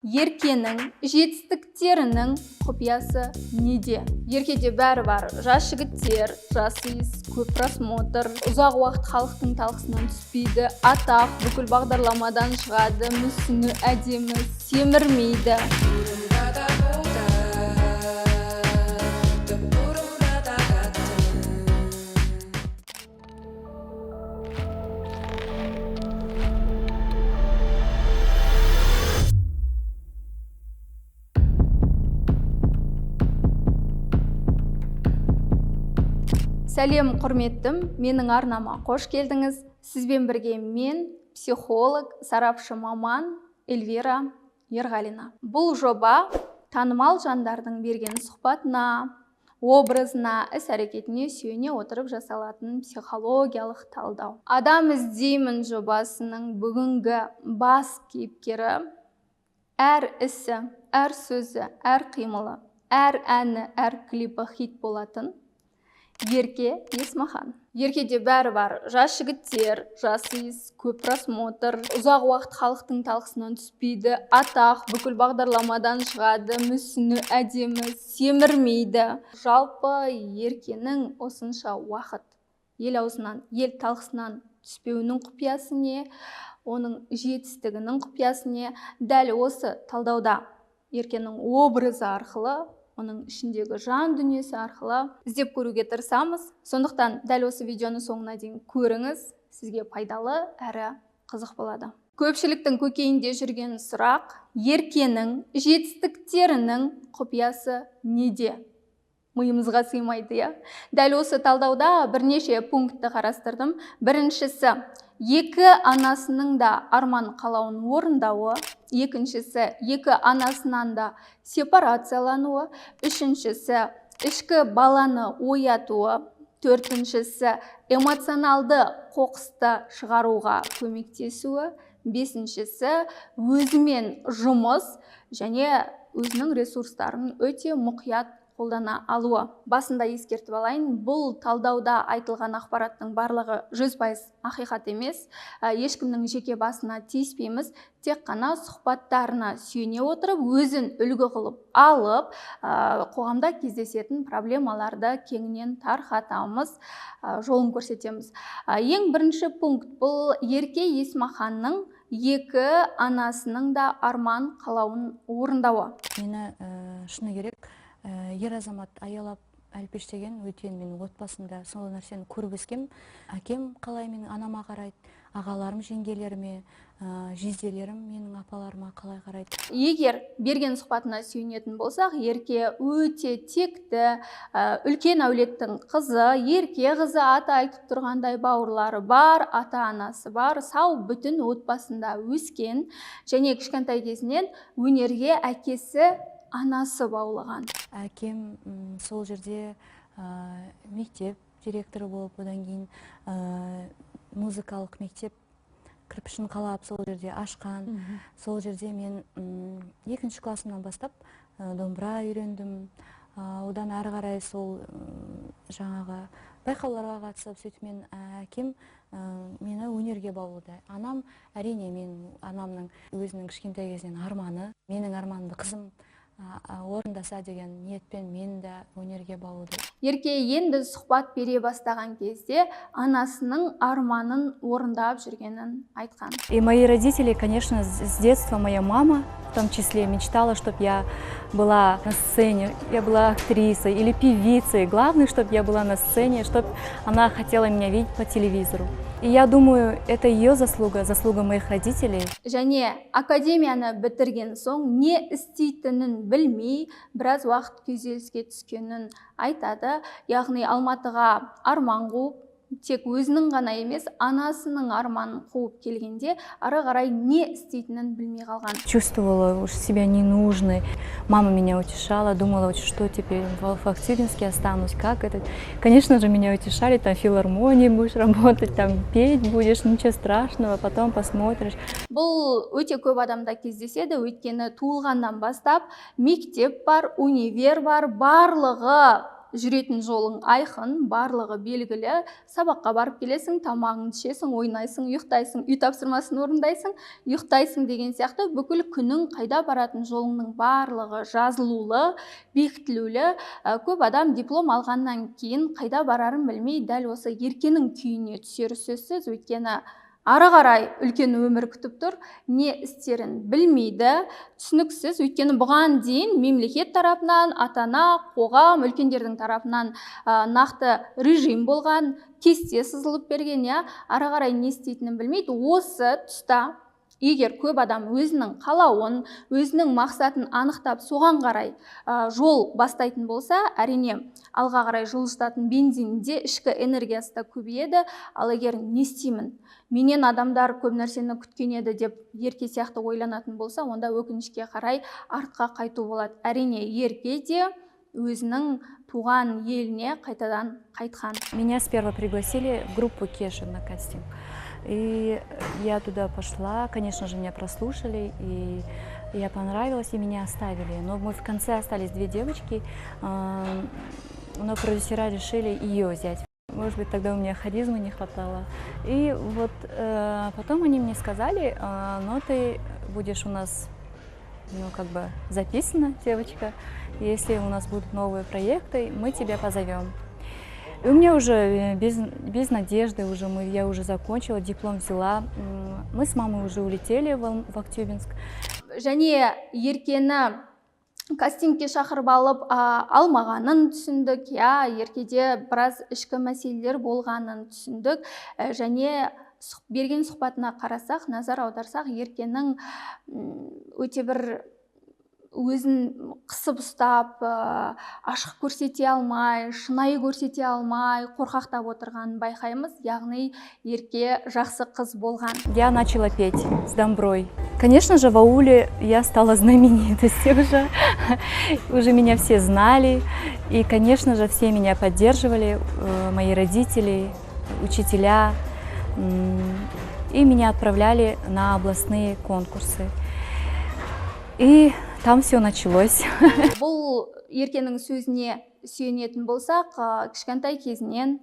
Еркенің жетістіктерінің құпиясы неде? Еркеде бәрі бар: жас жігіттер, жас иіс, көп просмотр, ұзақ уақыт халықтың талқысынан түспейді, атақ, бүкіл бағдарламадан шығады, мүсіні әдемі, семірмейді. Сәлем, құрметтім! Менің арнама қош келдіңіз. Сізбен бірге мен, психолог, сарапшы маман Эльвира Ерғалина. Бұл жоба танымал жандардың берген сұхбатына, образына, іс әрекетіне сүйене отырып жасалатын психологиялық талдау. «Адам іздеймін» жобасының бүгінгі бас кейіпкері әр ісі, әр сөзі, әр қимылы, әр әні, әр клипі хит болатын Ерке Есмахан. Еркеде бәрі бар: жас жігіттер, жас иіс, көп просмотр, ұзақ уақыт халықтың талқысынан түспейді, атақ, бүкіл бағдарламадан шығады, мүсіні әдемі, семірмейді. Жалпы, Еркенің осынша уақыт ел аузынан, ел талқысынан түспеуінің құпиясы не, оның жетістігінің құпиясы не? Дәл осы талдауда Еркенің образы арқылы, оның ішіндегі жан дүниесі арқылы іздеп көруге тырысамыз. Сондықтан дәл осы видеоны соңына дейін көріңіз, сізге пайдалы әрі қызық болады. Көпшіліктің көкейінде жүрген сұрақ: Еркенің жетістіктерінің құпиясы неде? Миымызға сыймайды, иә? Дәл осы талдауда бірнеше пунктті қарастырдым. Біріншісі – екі анасының да арман қалауын орындауы, екіншісі – екі анасынан да сепарациялануы, үшіншісі – ішкі баланы оятуы, төртіншісі – эмоционалды қоқысты шығаруға көмектесуі, бесіншісі – өзімен жұмыс және өзінің ресурстарын өте мұқият қолдана алуы. Басында ескертіп алайын, бұл талдауда айтылған ақпараттың барлығы 100% ақиқат емес. Ешкімнің жеке басына тиіспейміз, тек қана сұхбаттарына сүйене отырып, өзін үлгі қылып алып, қоғамда кездесетін проблемаларды кеңінен тарқатамыз, жолын көрсетеміз. Ең бірінші пункт – бұл Ерке Есмаханның екі анасының да арман қалауын орындауы. Мені, шыны керек, ер азамат аялап әлпештеген, өйткені мен отбасымда сол нәрсені көріп өскем. Әкем қалай менің анама қарайды, ағаларым жеңгелеріме, жезделерім менің апаларыма қалай қарайды. Егер берген сұхбатына сүйенетін болсақ, Ерке өте текті, үлкен әулеттің қызы, ерке қызы, аты айтып тұрғандай, бауырлары бар, ата анасы бар, сау бүтін отбасында өскен және кішкентай кезінен өнерге әкесі, анасы баулыған. Әкем сол жерде мектеп директоры болып, одан кейін музыкалық мектеп кірпішін қалап, сол жерде ашқан. Сол жерде мен екінші классымнан бастап домбыра үйрендім. Одан әрі қарай сол жаңағы байқауларға қатысып, сөйтіп мен, әкем мені өнерге баулыды. Анам, әрине, мен анамның өзінің кішкентай кезінен арманы, менің арманымды қызым орындаса деген ниетпен мен де өнерге баулыды. Ерке енді сұхбат бере бастаған кезде анасының арманын орындап жүргенін айтқан. И мои родители, конечно, с детства, моя мама в том числе, мечтала, чтобы я была на сцене, я была актрисой или певицей. Главное, чтобы я была на сцене, чтобы она хотела меня видеть по телевизору. И я думаю, это ее заслуга, заслуга моих родителей. Және академияны бітірген соң не істейтінін білмей, біраз уақыт күйзеліске түскенін айтады. Яғни Алматыға арман қуып, тек өзінің ғана емес, анасының арманын қуып келгенде, ары қарай не істейтінін білмей қалған. Чувствовала уж себя ненужной. Мама меня утешала, думала, вот что теперь, в Актюбинске останусь, как это. Конечно же, меня утешали, там в филармонии будешь работать, там петь будешь, ничего страшного, потом посмотришь. Бұл өте көп адамда кездеседі, өйткені туылғаннан бастап мектеп бар, универ бар, барлығы Жүретін жолың айқын, барлығы белгілі. Сабаққа барып келесің, тамағыңды ішесің, ойнайсың, ұйықтайсың, үй тапсырмасын орындайсың, ұйықтайсың деген сияқты бүкіл күнің, қайда баратын жолыңның барлығы жазылулы, бекітілулі. Көп адам диплом алғаннан кейін қайда барарын білмей, дәл осы Еркенің күйіне түсері сөзсіз, өйткені ары қарай үлкен өмір күтіп тұр, не істерін білмейді, түсініксіз. Өйткені бұған дейін мемлекет тарапынан, ата-ана, қоғам, үлкендердің тарапынан нақты режим болған, кесте сызылып берген, иә, ары қарай не істейтінін білмейді. Осы тұста егер көп адам өзінің қалауын, өзінің мақсатын анықтап, соған қарай жол бастайтын болса, әрине, алға қарай жылжытатын бензин де, ішкі энергиясы да көбейеді. Ал егер не істеймін, менен адамдар көп нәрсені күткен еді деп Ерке сияқты ойланатын болса, онда, өкінішке қарай, артқа қайту болады. Әрине, Ерке де өзінің туған еліне қайтадан қайтқан. Меня сперва пригласили в группу Кеша на кастинг. И я туда пошла, конечно же, меня прослушали, и я понравилась, и меня оставили. Но мы в конце остались две девочки, но продюсера решили ее взять. Может быть, тогда у меня харизмы не хватало. И вот потом они мне сказали: «Ну, ты будешь у нас, ну, как бы записана, девочка. Если у нас будут новые проекты, мы тебя позовем». И у меня уже без надежды, уже я уже закончила, диплом взяла. Мы с мамой уже улетели в Актюбинск. Және Еркені кастингке шақырып алып, алмағанын түсіндік, иә, Еркеде біраз ішкі мәселелер болғанын түсіндік. Және берген сұхбатына қарасақ, назар аударсақ, Еркенің өте бір өзін қысып ұстап, ашық көрсете алмай, шынайы көрсете алмай, қорқақтап отырғанын байқаймыз. Яғни Ерке жақсы қыз болған. Я начала петь с домброй. Конечно же, в ауле я стала знаменитостью уже. Уже меня все знали. И, конечно же, все меня поддерживали, мои родители, учителя. И меня отправляли на областные конкурсы. И там все началось. Бұл Еркенің сөзіне сүйенетін болсақ, кішкентай кезінен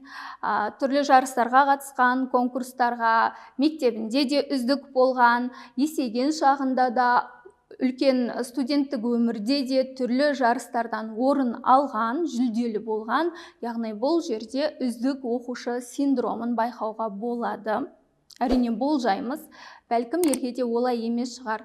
түрлі жарыстарға қатысқан, конкурстарға, мектебінде де үздік болған, есейген шағында да, үлкен студенттік өмірде де түрлі жарыстардан орын алған, жүлделі болған. Яғни бұл жерде үздік оқушы синдромын байқауға болады. Әрине, болжаймыз, бәлкім, Еркеде олай емес шығар.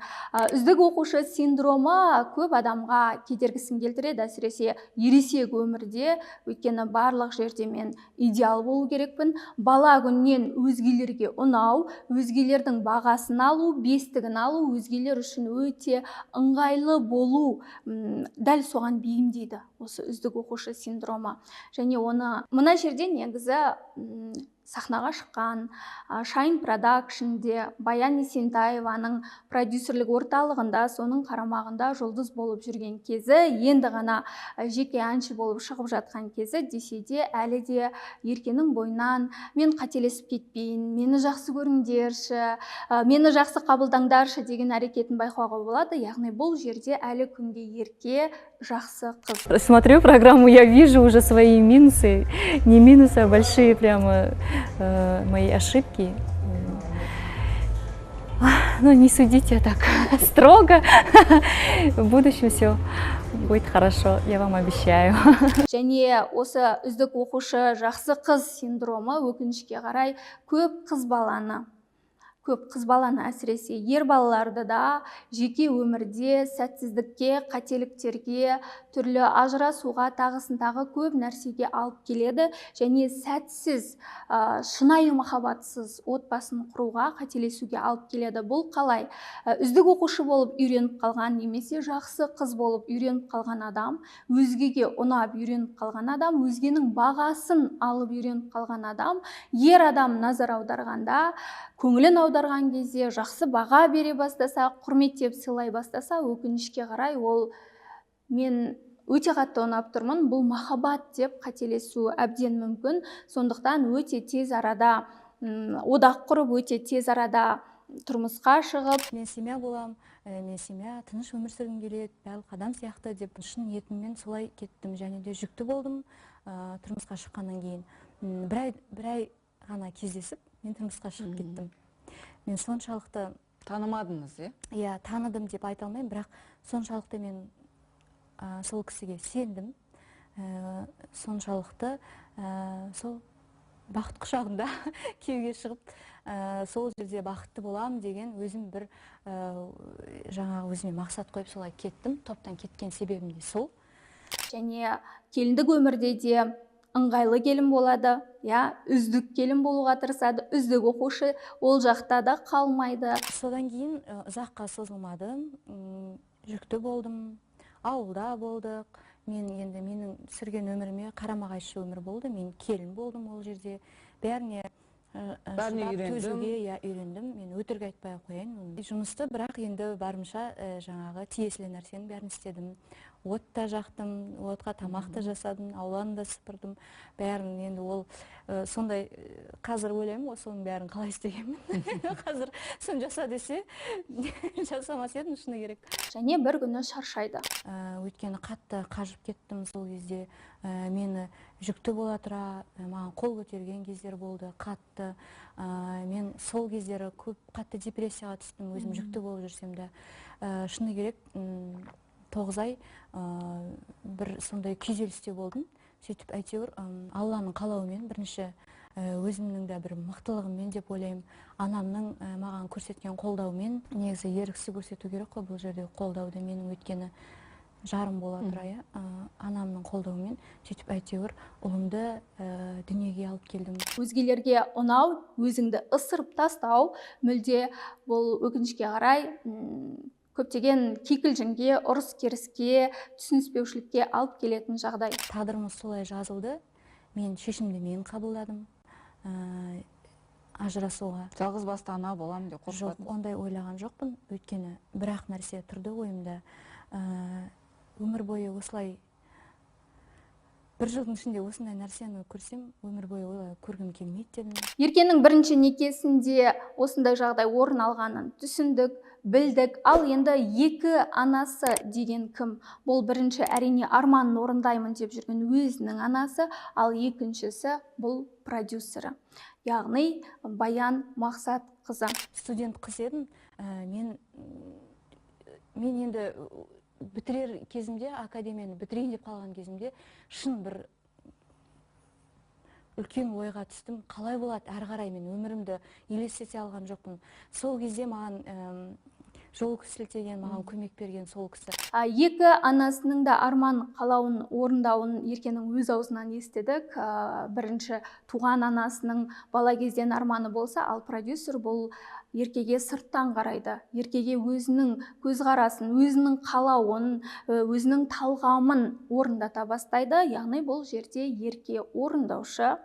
Үздік оқушы синдромы көп адамға кедергісін келтіреді, әсіресе ересек өмірде, өйткені барлық жерде мен идеал болу керекпін. Бала күннен өзгелерге ұнау, өзгелердің бағасын алу, бестігін алу, өзгелер үшін өте ыңғайлы болу, дәл соған бейімдейді осы үздік оқушы синдромы. Және оны мына жерде негізі сахнаға шыққан, Шайн Продакшнде, Баян Есентаеваның продюсерлік орталығында, соның қарамағында жұлдыз болып жүрген кезі, енді ғана жеке әнші болып шығып жатқан кезі десе де, әлі де Еркенің бойынан мен қателесіп кетпейін, мені жақсы көріңдерші, мені жақсы қабылдаңдаршы деген әрекетін байқауға болады. Яғни бұл жерде әлі күнге Ерке жақсы қыз. Смотрю программу, я вижу уже свои минусы, не минусы, а большие прямо мои ошибки. Ну, не судите так строго. В будущем все будет хорошо, я вам обещаю. Және осы үздік оқушы, жақсы қыз синдромы, өкінішке қарай, көп қыз баланы, әсіресе ер балаларды да жеке өмірде сәтсіздікке, қателіктерге, түрлі ажырасуға, тағысын тағы көп нәрсеге алып келеді. Және сәтсіз, шынайы махаббатсыз отбасын құруға, қателесуге алып келеді. Бұл қалай? Үздік оқушы болып үйреніп қалған немесе жақсы қыз болып үйреніп қалған адам, өзгеге ұнап үйреніп қалған адам, өзгенің бағасын алып үйреніп қалған адам, ер адам назар аударғанда, көңілін аударған кезде, жақсы баға бере бастаса, құрметтеп сыйлай бастаса, өкінішке қарай, ол мен өте қатты ұнап тұрмын, бұл махаббат деп қателесуі әбден мүмкін. Сондықтан өте тез арада одақ құрып, өте тез арада тұрмысқа шығып, мен семья болам, мен семья, тыныш өмір сүргім келеді, барлық адам сияқты деп шын ниетіммен солай кеттім. Және де жүкті болдым, тұрмысқа шыққаннан кейін. Бір ай ғана кездесіп, мен тұрмысқа шығып кеттім. Мен соншалықты танымадыңыз, иә? Иә, таныдым деп айта алмаймын, бірақ соншалықты мен сол кісіге сендім. Соншалықты сол бақыт құшағында күйеуге шығып, сол жерде бақытты боламын деген өзім бір жаңағы өзіме мақсат қойып солай кеттім. Топтан кеткен себебім де сол. Және келіндік өмірде де ыңғайлы келін болады, иә, үздік келін болуға тырысады, үздік оқушы ол жақта да қалмайды. Содан кейін ұзаққа созылмады, жүкті болдым, ауылда болдық. Мен енді менің сүрген өміріме қарама-қайшы өмір болды. Мен келін болдым ол жерде. Бәріне Бәріне шыдап, үйрендім. төзуге, иә, үйрендім. Мен өтірік айтпай ақ қояйын. Жұмысты бірақ енді барымша жаңағы тиесілі нәрсенің бәрін істедім. От та жақтым, отқа тамақ та жасадым, ауланы да сыпырдым. Бәрін енді ол сондай, қазір ойлаймын ғой, соның бәрін қалай істегенмін. Қазір соны жаса десе, жасамас едім, шыны керек. Және бір күні шаршайды. Өйткені қатты қажып кеттім сол кезде. Мені жүкті бола тұра, маған қол көтерген кездер болды, қатты. Мен сол кездері көп қатты депрессияға түстім, өзім жүкті болып жүрсем де. Шыны керек, 9 ай бір сондай күйзелісте болдым. Сөйтіп әйтеуір, Алланың қалауымен бірінші, өзімнің де бір мықтылығыммен деп ойлаймын, анамның маған көрсеткен қолдауымен, негізі еріксіз көрсету керек қой бұл жерде қолдауды, менің өйткені жарым бола тұра, иә, анамның қолдауымен сөйтіп әйтеуір ұлымды дүниеге алып келдім. Өзгелерге ұнау, өзіңді ысырып тастау мүлде бұл өкінішке қарай, көптеген кикілжіңге, ұрыс-керіске, түсініспеушілікке алып келетін жағдай. Тағдырымыз солай жазылды. Мен шешімді мен қабылдадым. Ажырасуға. Жалғыз басты ана боламын деп Жоқ, қорықпадыңыз? ондай ойлаған жоқпын. Өйткені бір-ақ нәрсе тұрды ойымда. Өмір бойы осылай бір жылдың ішінде осындай нәрсені көрсем, өмір бойы олай көргім келмейді дедім. Еркенің бірінші некесінде осындай жағдай орын алғанын түсіндік, білдік. Ал енді екі анасы деген кім? Бұл бірінші әрине арманын орындаймын деп жүрген өзінің анасы, ал екіншісі бұл продюсері, яғни Баян Мақсатқызы. Студент қыз едім. Мен енді бітірер кезімде, академияны бітірейін деп қалған кезімде шын бір үлкен ойға түстім. Қалай болады әрі қарай, мен өмірімді елестете алған жоқпын. Сол кезде маған жол сілтеген, маған көмек берген сол кісі. Екі анасының да арман қалауын орындауын Еркенің өз аузынан естідік. Бірінші туған анасының бала кезден арманы болса, ал продюсер бұл Еркеге сырттан қарайды. Еркеге өзінің көзқарасын, өзінің қалауын, өзінің талғамын орындата бастайды. Яғни бұл жерде Ерке орындаушы,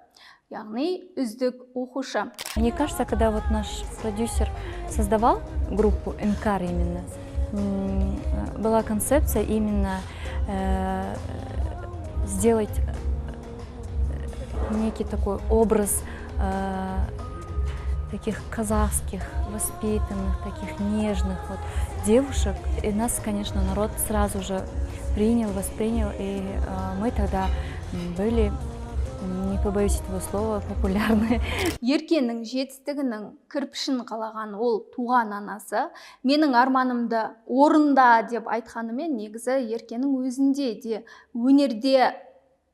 яғни үздік оқушы. Мне кажется, когда наш продюсер создавал группу Инкар именно, была концепция именно сделать некий такой образ таких казахских, воспитанных, таких нежных девушек. И нас, конечно, народ сразу же принял, воспринял, и мы тогда были, не побоюсь этого слова, популярны. Еркенің жетістігінің кірпішін қалаған ол туған анасы. Менің арманымды орында деп айтқанымен, негізі Еркенің өзінде де өнерде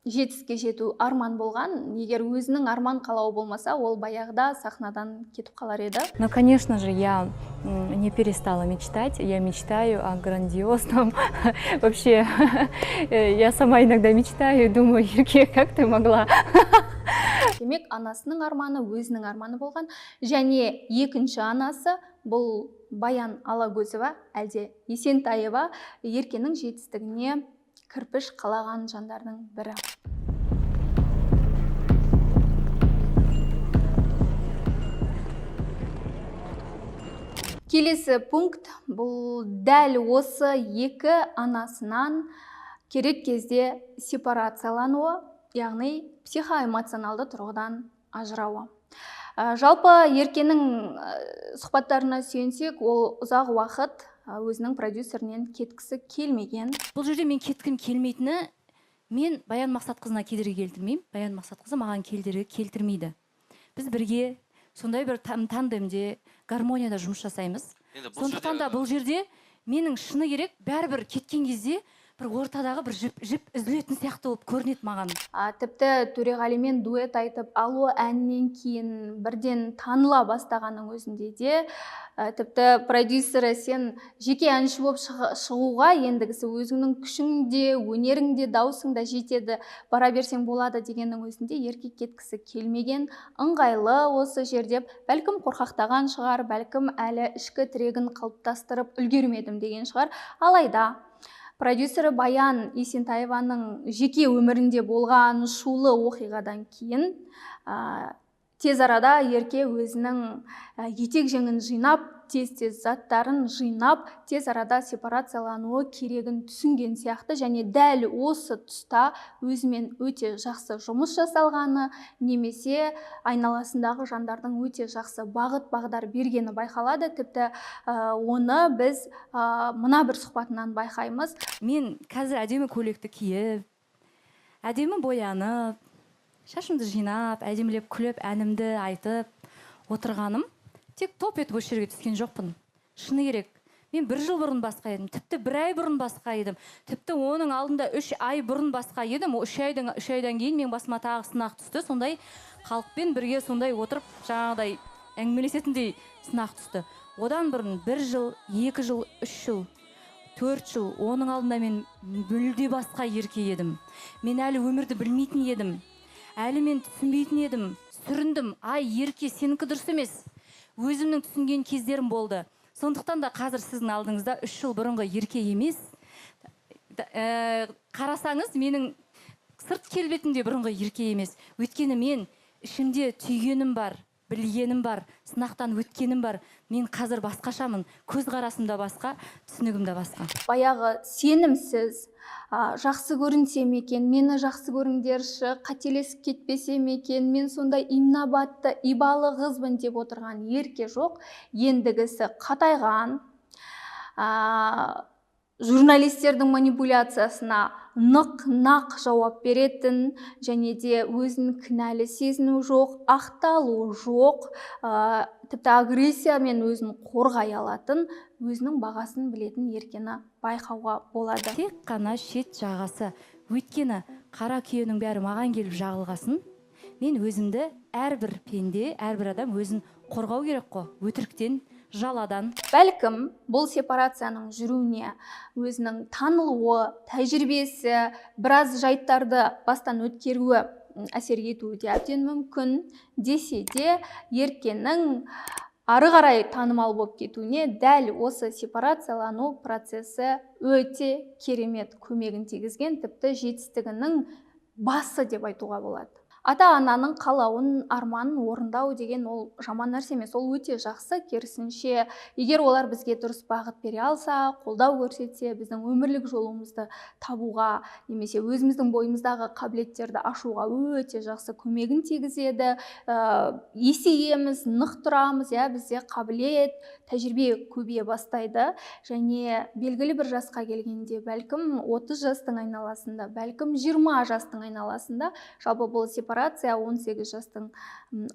жетістікке жету арман болған. Егер өзінің арман қалауы болмаса, ол баяғыда сахнадан кетіп қалар еді. Но, конечно же, я не перестала мечтать. Я мечтаю о грандиозном. Вообще, я сама иногда мечтаю и думаю, Ерке, как ты могла? Демек, анасының арманы өзінің арманы болған. Және екінші анасы бұл Баян Алагөзова, әлде Есентаева, Еркенің жетістігіне кірпіш қалаған жандардың бірі. Келесі пункт бұл дәл осы екі анасынан керек кезде сепарациялануы, яғни психоэмоционалды тұрғыдан ажырауы. Жалпы Еркенің сұхбаттарына сүйенсек, ол ұзақ уақыт өзінің продюсерінен кеткісі келмеген. Бұл жерде мен кеткім келмейтіні, мен Баян Мақсатқызына кедергі келтірмеймін, Баян Мақсатқызы маған кедергі келтірмейді. Біз бірге сондай бір тандемде, гармонияда жұмыс жасаймыз. Енді бұл Сондықтан да бұл жерде менің, шыны керек, бәрібір кеткен кезде бір ортадағы бір жіп үзілетін сияқты болып көрінеді маған. Тіпті Төреғалимен дуэт айтып, «Алло» әнінен кейін бірден таныла бастағанның өзінде де, тіпті продюсері: «Сен жеке әнші болып шығуға ендігісі өзіңнің күшің де, өнерің де, дауысың да жетеді, бара берсең болады», — дегеннің өзінде Ерке кеткісі келмеген. Ыңғайлы осы жер деп, бәлкім, қорқақтаған шығар, бәлкім, әлі ішкі тірегін қалыптастырып үлгермедім деген шығар. Алайда продюсері Баян Есентаеваның жеке өмірінде болған шулы оқиғадан кейін тез арада Ерке өзінің етек жеңін жинап, тез-тез заттарын жинап, тез арада сепарациялануы керегін түсінген сияқты. Және дәл осы тұста өзімен өте жақсы жұмыс жасалғаны немесе айналасындағы жандардың өте жақсы бағыт бағдар бергені байқалады. Тіпті оны біз мына бір сұхбатынан байқаймыз. Мен қазір әдемі көйлекті киіп, әдемі боянып, шашымды жинап, әдемілеп күліп, әнімді айтып отырғаным, тек топ етіп осы жерге түскен жоқпын. Шыны керек, мен бір жыл бұрын басқа едім, тіпті бір ай бұрын басқа едім, тіпті оның алдында 3 ай бұрын басқа едім. 3 айдан кейін менің басыма тағы сынақ түсті. Сондай халықпен бірге сондай отырып, жаңағыдай әңгімелесетіндей сынақ түсті. Одан бұрын бір жыл, 2 жыл, 3 жыл, 4 жыл, оның алдында мен мүлде басқа Ерке едім. Мен әлі өмірді білмейтін едім, әлі мен түсінбейтін едім. Сүріндім. Ай, Ерке, сенікі дұрыс емес. Өзімнің түсінген кездерім болды. Сондықтан да қазір сіздің алдыңызда 3 жыл бұрынғы Ерке емес. Қарасаңыз, менің сырт келбетім де бұрынғы Ерке емес, өйткені мен ішімде түйгенім бар, білгенім бар, сынақтан өткенім бар. Мен қазір басқашамын, көзқарасым да басқа, түсінігім де басқа. Баяғы сенімсіз, жақсы көрінсем екен, мені жақсы көріңдерші, қателесіп кетпесем екен, мен сондай инабатты, ибалы қызбын деп отырған Ерке жоқ. Ендігісі қатайған, журналистердің манипуляциясына нық нақ жауап беретін және де өзін кінәлі сезіну жоқ, ақталу жоқ, тіпті агрессиямен өзін қорғай алатын, өзінің бағасын білетін Еркені байқауға болады. Тек қана шет жағасы, өйткені қара күйенің бәрі маған келіп жағылғасын, мен өзімді, әрбір пенде, әрбір адам өзін қорғау керек қой өтіріктен, жаладан. Бәлкім, бұл сепарацияның жүруіне өзінің танылуы, тәжірибесі, біраз жайттарды бастан өткеруі әсер етуі де әбден мүмкін. Десе де, Еркенің ары қарай танымал болып кетуіне дәл осы сепарациялану процесі өте керемет көмегін тигізген, тіпті жетістігінің басы деп айтуға болады. Ата ананың қалауын, арманын орындау деген ол жаман нәрсе емес, ол өте жақсы. Керісінше, егер олар бізге дұрыс бағыт бере алса, қолдау көрсетсе, біздің өмірлік жолымызды табуға немесе өзіміздің бойымыздағы қабілеттерді ашуға өте жақсы көмегін тигізеді. Есейеміз, нық тұрамыз, иә, бізде қабілет, тәжірибе көбейе бастайды. Және белгілі бір жасқа келгенде, бәлкім, 30 жастың айналасында, бәлкім, 20 жастың айналасында, жалпы бұл сепарация 18 жастың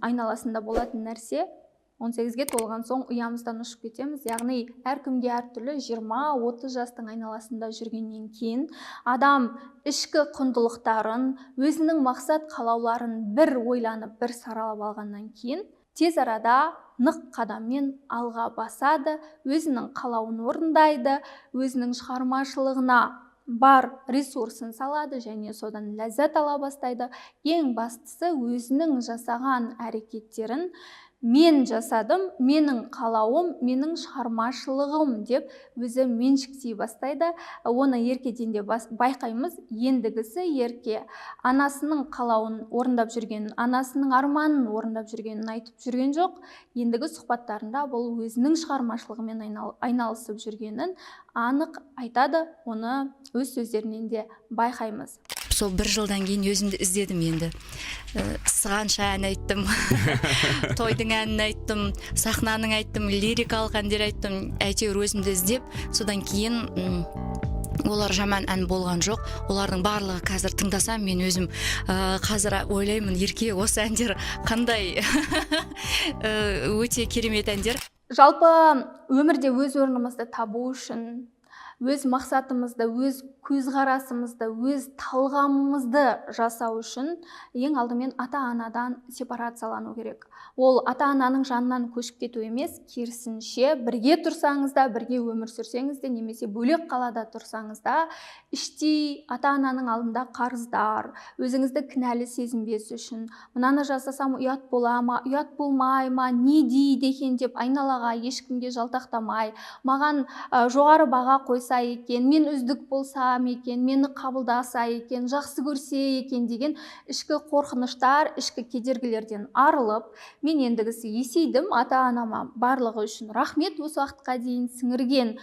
айналасында болатын нәрсе. 18-ге толған соң ұямыздан ұшып кетеміз, яғни әркімге әртүрлі. 20-30 жастың айналасында жүргеннен кейін адам ішкі құндылықтарын, өзінің мақсат қалауларын бір ойланып, бір саралап алғаннан кейін тез арада нық қадаммен алға басады, өзінің қалауын орындайды, өзінің шығармашылығына бар ресурсын салады және содан ләззат ала бастайды. Ең бастысы, өзінің жасаған әрекеттерін «мен жасадым, менің қалауым, менің шығармашылығым» деп өзі меншіктей бастайды. Оны Еркеден де байқаймыз. Ендігісі Ерке анасының қалауын орындап жүргенін, анасының арманын орындап жүргенін айтып жүрген жоқ. Ендігі сұхбаттарында бұл өзінің шығармашылығымен айналысып жүргенін анық айтады, оны өз сөздерінен де байқаймыз. Сол бір жылдан кейін өзімді іздедім енді. Сығанша ән айттым, тойдың әнін айттым, сахнаның айттым, лирикалық әндер айттым, әйтеуір өзімді іздеп. Содан кейін олар жаман ән болған жоқ, олардың барлығы қазір тыңдасам, мен өзім қазір ойлаймын, Ерке, осы әндер қандай өте керемет әндер. Жалпы өмірде өз орнымызды табу үшін, өз мақсатымызды, өз көзқарасымызды, өз талғамымызды жасау үшін ең алдымен ата-анадан сепарациялану керек. Ол ата-ананың жанынан көшіп кету емес, керісінше бірге тұрсаңыз да, бірге өмір сүрсеңіз де, немесе бөлек қалада тұрсаңыз да, іштей ата-ананың алдында қарыздар, өзіңізді кінәлі сезінбес үшін, мынаны жасасам ұят бола ма, ұят болмай ма, не дейді екен деп айналаға ешкімге жалтақтамай, маған жоғары баға қойса екен, мен үздік болсам екен, мені қабылдаса екен, жақсы көрсе екен деген ішкі қорқыныштар, ішкі кедергілерден арылып, мен ендігісі есейдім, ата-анама барлығы үшін рахмет, осы уақытқа дейін сіңірген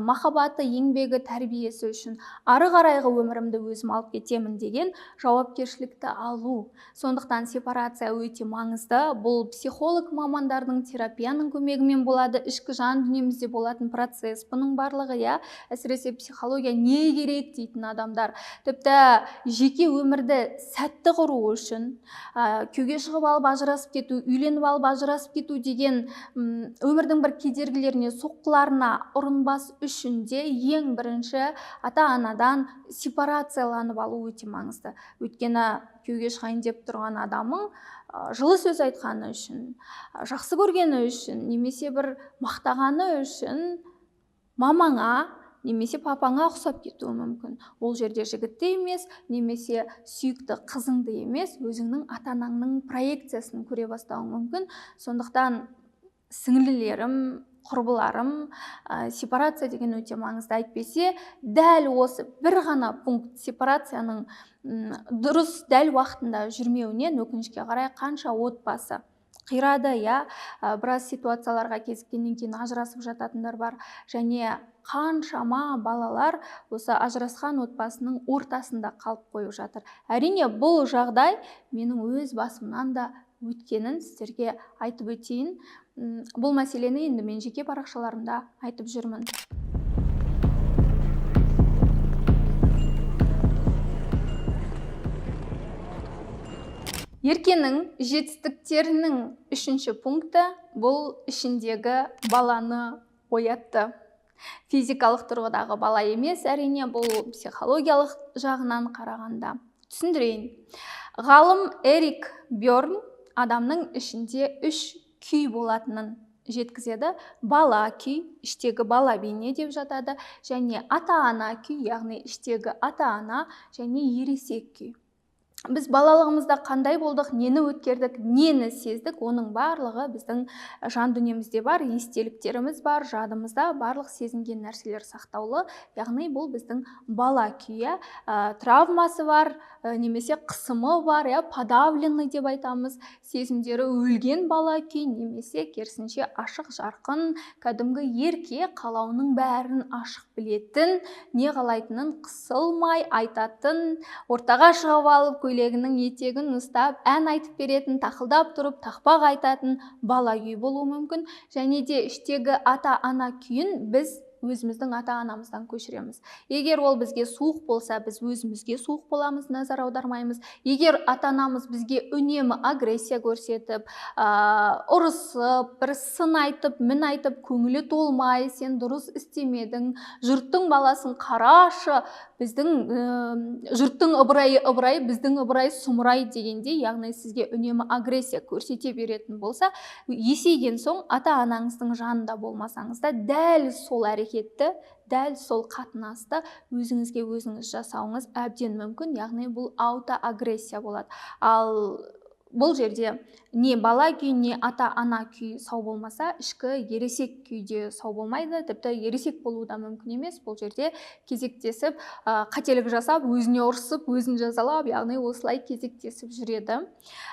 махаббаты, еңбегі, тәрбиесі үшін ары қарайғы өмірімді өзім алып кетемін деген жауапкершілікті алу. Сондықтан сепарация өте маңызды. Бұл психолог мамандардың, терапияның көмегімен болады, ішкі жан дүниемізде болатын процесс. Бұның барлығы, иә, әсіресе психология не керек дейтін адамдар, тіпті жеке өмірді сәтті құру үшін, күйеуге шығып алып ажырасып кету, үйленіп алып ажырасып кету деген өмірдің бір кедергілеріне, соққыларына ұрынбас үшін де ең бірінші ата-анадан сепарацияланып алу өте маңызды. Өйткені күйеуге шығайын деп тұрған адамың жылы сөз айтқаны үшін, жақсы көргені үшін, немесе бір мақтағаны үшін мамаңа немесе папаңа ұқсап кетуі мүмкін. Ол жерде жігітті емес, немесе сүйікті қызыңды емес, өзіңнің ата-анаңның проекциясын көре бастауың мүмкін. Сондықтан сіңлілерім, құрбыларым, сепарация деген өте маңызды. Әйтпесе, дәл осы бір ғана пункт сепарацияның дұрыс дәл уақытында жүрмеуінен өкінішке қарай қанша отбасы қирады, иә, біраз ситуацияларға кезіккеннен кейін ажырасып жататындар бар, және қаншама балалар осы ажырасқан отбасының ортасында қалып қойып жатыр. Әрине, бұл жағдай менің өз басымнан да өткенін сіздерге айтып өтейін. Бұл мәселені енді мен жеке парақшаларымда айтып жүрмін. Еркенің жетістіктерінің үшінші пункті бұл ішіндегі баланы оятты. Физикалық тұрғыдағы бала емес, әрине, бұл психологиялық жағынан қарағанда. Түсіндірейін. Ғалым Эрик Берн адамның ішінде үш күй болатынын жеткізеді. Бала күй, іштегі бала бейне деп жатады, және ата-ана күй, яғни іштегі ата-ана, және ересек күй. Біз балалығымызда қандай болдық, нені өткердік, нені сездік, оның барлығы біздің жан дүниемізде бар, естеліктеріміз бар, жадымызда барлық сезінген нәрселер сақтаулы. Яғни бұл біздің бала күйі, травмасы бар, немесе қысымы бар, подавленный деп айтамыз, сезімдері өлген бала күй, немесе керісінше ашық, жарқын, кәдімгі ерке, қалауының бәрін ашық білетін, не қалайтынын қысылмай айтатын, ортаға шығып алып көйлегінің етегін ұстап, ән айтып беретін, тақылдап тұрып, тақпақ айтатын бала күй болуы мүмкін. Және де іштегі ата-ана күйін біз өзіміздің ата-анамыздан көшіреміз. Егер ол бізге суық болса, біз өзімізге суық боламыз, назар аудармаймыз. Егер ата-анамыз бізге үнемі агрессия көрсетіп, ұрысып, бір сын айтып, мін айтып, көңілі толмай, сен дұрыс істемедің, жұрттың баласын қарашы, біздің жұрттың ыбырайы ыбырай, біздің ыбырай сұмырай дегенде, яғни сізге үнемі агрессия көрсете беретін болса, есейген соң ата-анаңыздың жанында болмасаңыз да, дәл сол әрекет, дәл сол қатынасты өзіңізге өзіңіз жасауыңыз әбден мүмкін. Яғни бұл аутоагрессия болады. Ал Бұл жерде не бала күй, не ата ана күй сау болмаса, ішкі ересек күй де сау болмайды, тіпті ересек болу да мүмкін емес. Бұл жерде кезектесіп қателік жасап, өзіне ұрсып, өзін жазалап, яғни осылай кезектесіп жүреді.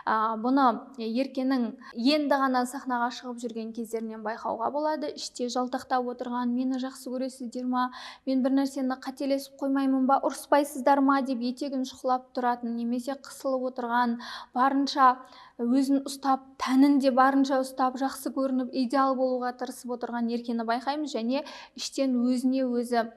Бұны Еркенің енді ғана сахнаға шығып жүрген кездерінен байқауға болады. Іште жалтақтап отырған, мені жақсы көресіздер ма, мен бір нәрсені қателесіп қоймаймын ба, ұрыспайсыздар ма деп етегін шұқылап тұратын, немесе қысылып отырған, барынша өзін ұстап, тәнін де барынша ұстап, жақсы көрініп, идеал болуға тырысып отырған Еркені байқаймыз. Және іштен өзіне өзі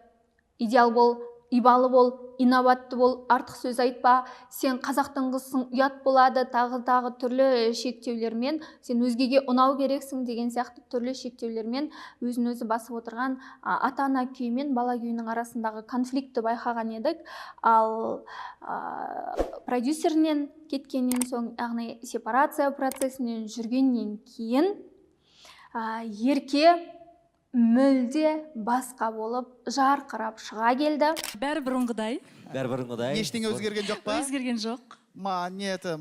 идеал бол, ибалы бол, инабатты бол, артық сөз айтпа, сен қазақтың қызысың, ұят болады, тағы тағы түрлі шектеулермен, сен өзгеге ұнау керексің деген сияқты түрлі шектеулермен өзін өзі басып отырған ата ана күйі мен бала күйінің арасындағы конфликтті байқаған едік. Ал продюсерінен кеткеннен соң, яғни сепарация процесінен жүргеннен кейін, Ерке мүлде басқа болып жарқырап шыға келді. Бәрі бұрынғыдай. Бәрі бұрынғыдай. Ештеңе өзгерген жоқ па? Өзгерген жоқ. Ма не это,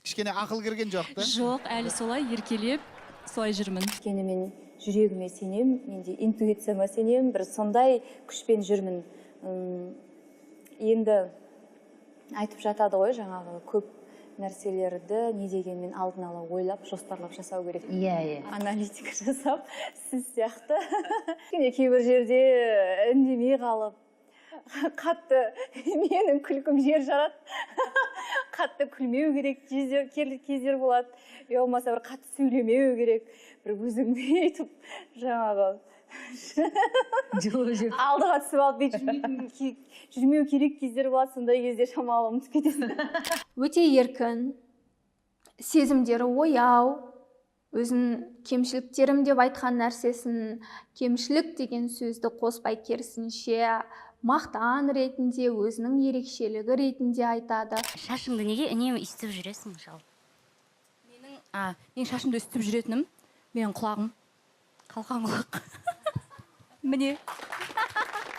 кішкене ақыл кірген жоқ та? Жоқ, әлі солай еркелеп, солай жүрмін. Өйткені мен жүрегіме сенемін, менде интуицияма сенемін, бір сондай күшпен жүрмін. Енді айтып жатады ғой, жаңағы көп нәрселерді не дегенмен алдын ала ойлап, жоспарлап жасау керек. Иә, иә. Аналитика жасап, сіз сияқты. Кішкене кейбір жерде үндемей қалып, қатты менің күлкім жер жарады, қатты күлмеу керек кездер болады, я болмаса бір қатты сөйлемеу керек, бір өзіңді өйтіп жаңағы Жылы жеп. алдыға түсіп алып бүйтіп жүрмеу керек кездер болады. Сондай кезде шамалы ұмытып кетесің. Өте еркін, сезімдері ояу, өзін кемшіліктерім деп айтқан нәрсесін кемшілік деген сөзді қоспай, керісінше мақтан ретінде, өзінің ерекшелігі ретінде айтады. Шашыңды неге үнемі үстіп жүресің жалпы? Менің шашымды үстіп жүретінім, менің құлағым, қалқан құлақ. Міне.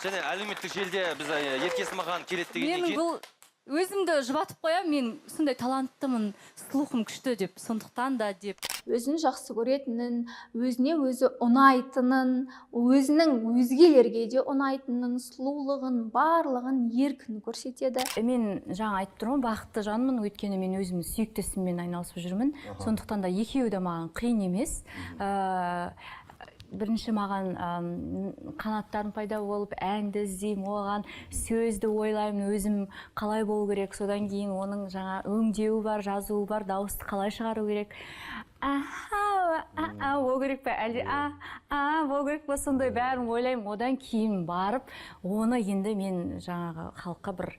Және әлеуметтік желіде біз Ерке Есмахан келеді дегеннен Менің кейін бұл өзімді жұбатып қоямын, мен сондай таланттымын, слухым күшті деп, сондықтан да деп. Өзін жақсы көретінін, өзіне өзі ұнайтынын, өзінің өзгелерге де ұнайтынын, сұлулығын, барлығын еркін көрсетеді. Мен жаңа айтып тұрмын, бақытты жанмын, өйткені мен өзімнің сүйікті ісіммен айналысып жүрмін. Сондықтан да екеуі де маған қиын емес. Бірінші маған қанаттарым пайда болып, әнді іздеймін, оған сөзді ойлаймын, өзім қалай болу керек, содан кейін оның жаңа өңдеуі бар, жазуы бар, дауысты қалай шығару керек, аха а болу керек пе, әлде а а болу керек па, сондай бәрін ойлаймын. Одан кейін барып оны енді мен жаңағы халыққа бір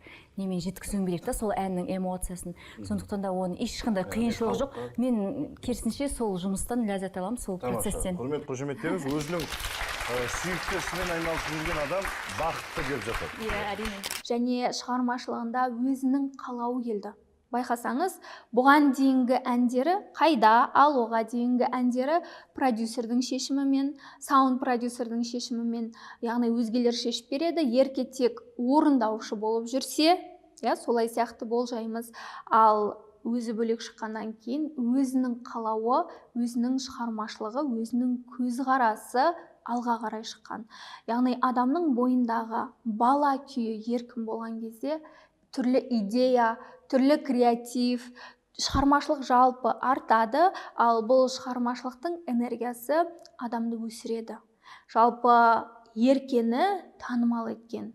немен жеткізуім керек та, сол әннің эмоциясын. Сондықтан да оның ешқандай қиыншылығы жоқ, мен керісінше сол жұмыстан ләззат аламын, сол процесстен. Құрмет, қошеметтеріңіз. Өзінің сүйікті ісімен айналысып жүрген адам бақытты деп жатады. Иә, әрине. Және шығармашылығында өзінің қалауы келді. Байқасаңыз, бұған дейінгі әндері қайда, ал оға дейінгі әндері продюсердің шешімімен, саунд продюсердің шешімімен, яғни өзгелер шешіп береді, Ерке тек орындаушы болып жүрсе, иә, солай сияқты болжаймыз. Ал өзі бөлек шыққаннан кейін өзінің қалауы, өзінің шығармашылығы, өзінің көзқарасы алға қарай шыққан. Яғни адамның бойындағы бала күйі еркін болған кезде түрлі идея, түрлі креатив, шығармашылық жалпы артады, ал бұл шығармашылықтың энергиясы адамды өсіреді. Жалпы Еркені танымал еткен,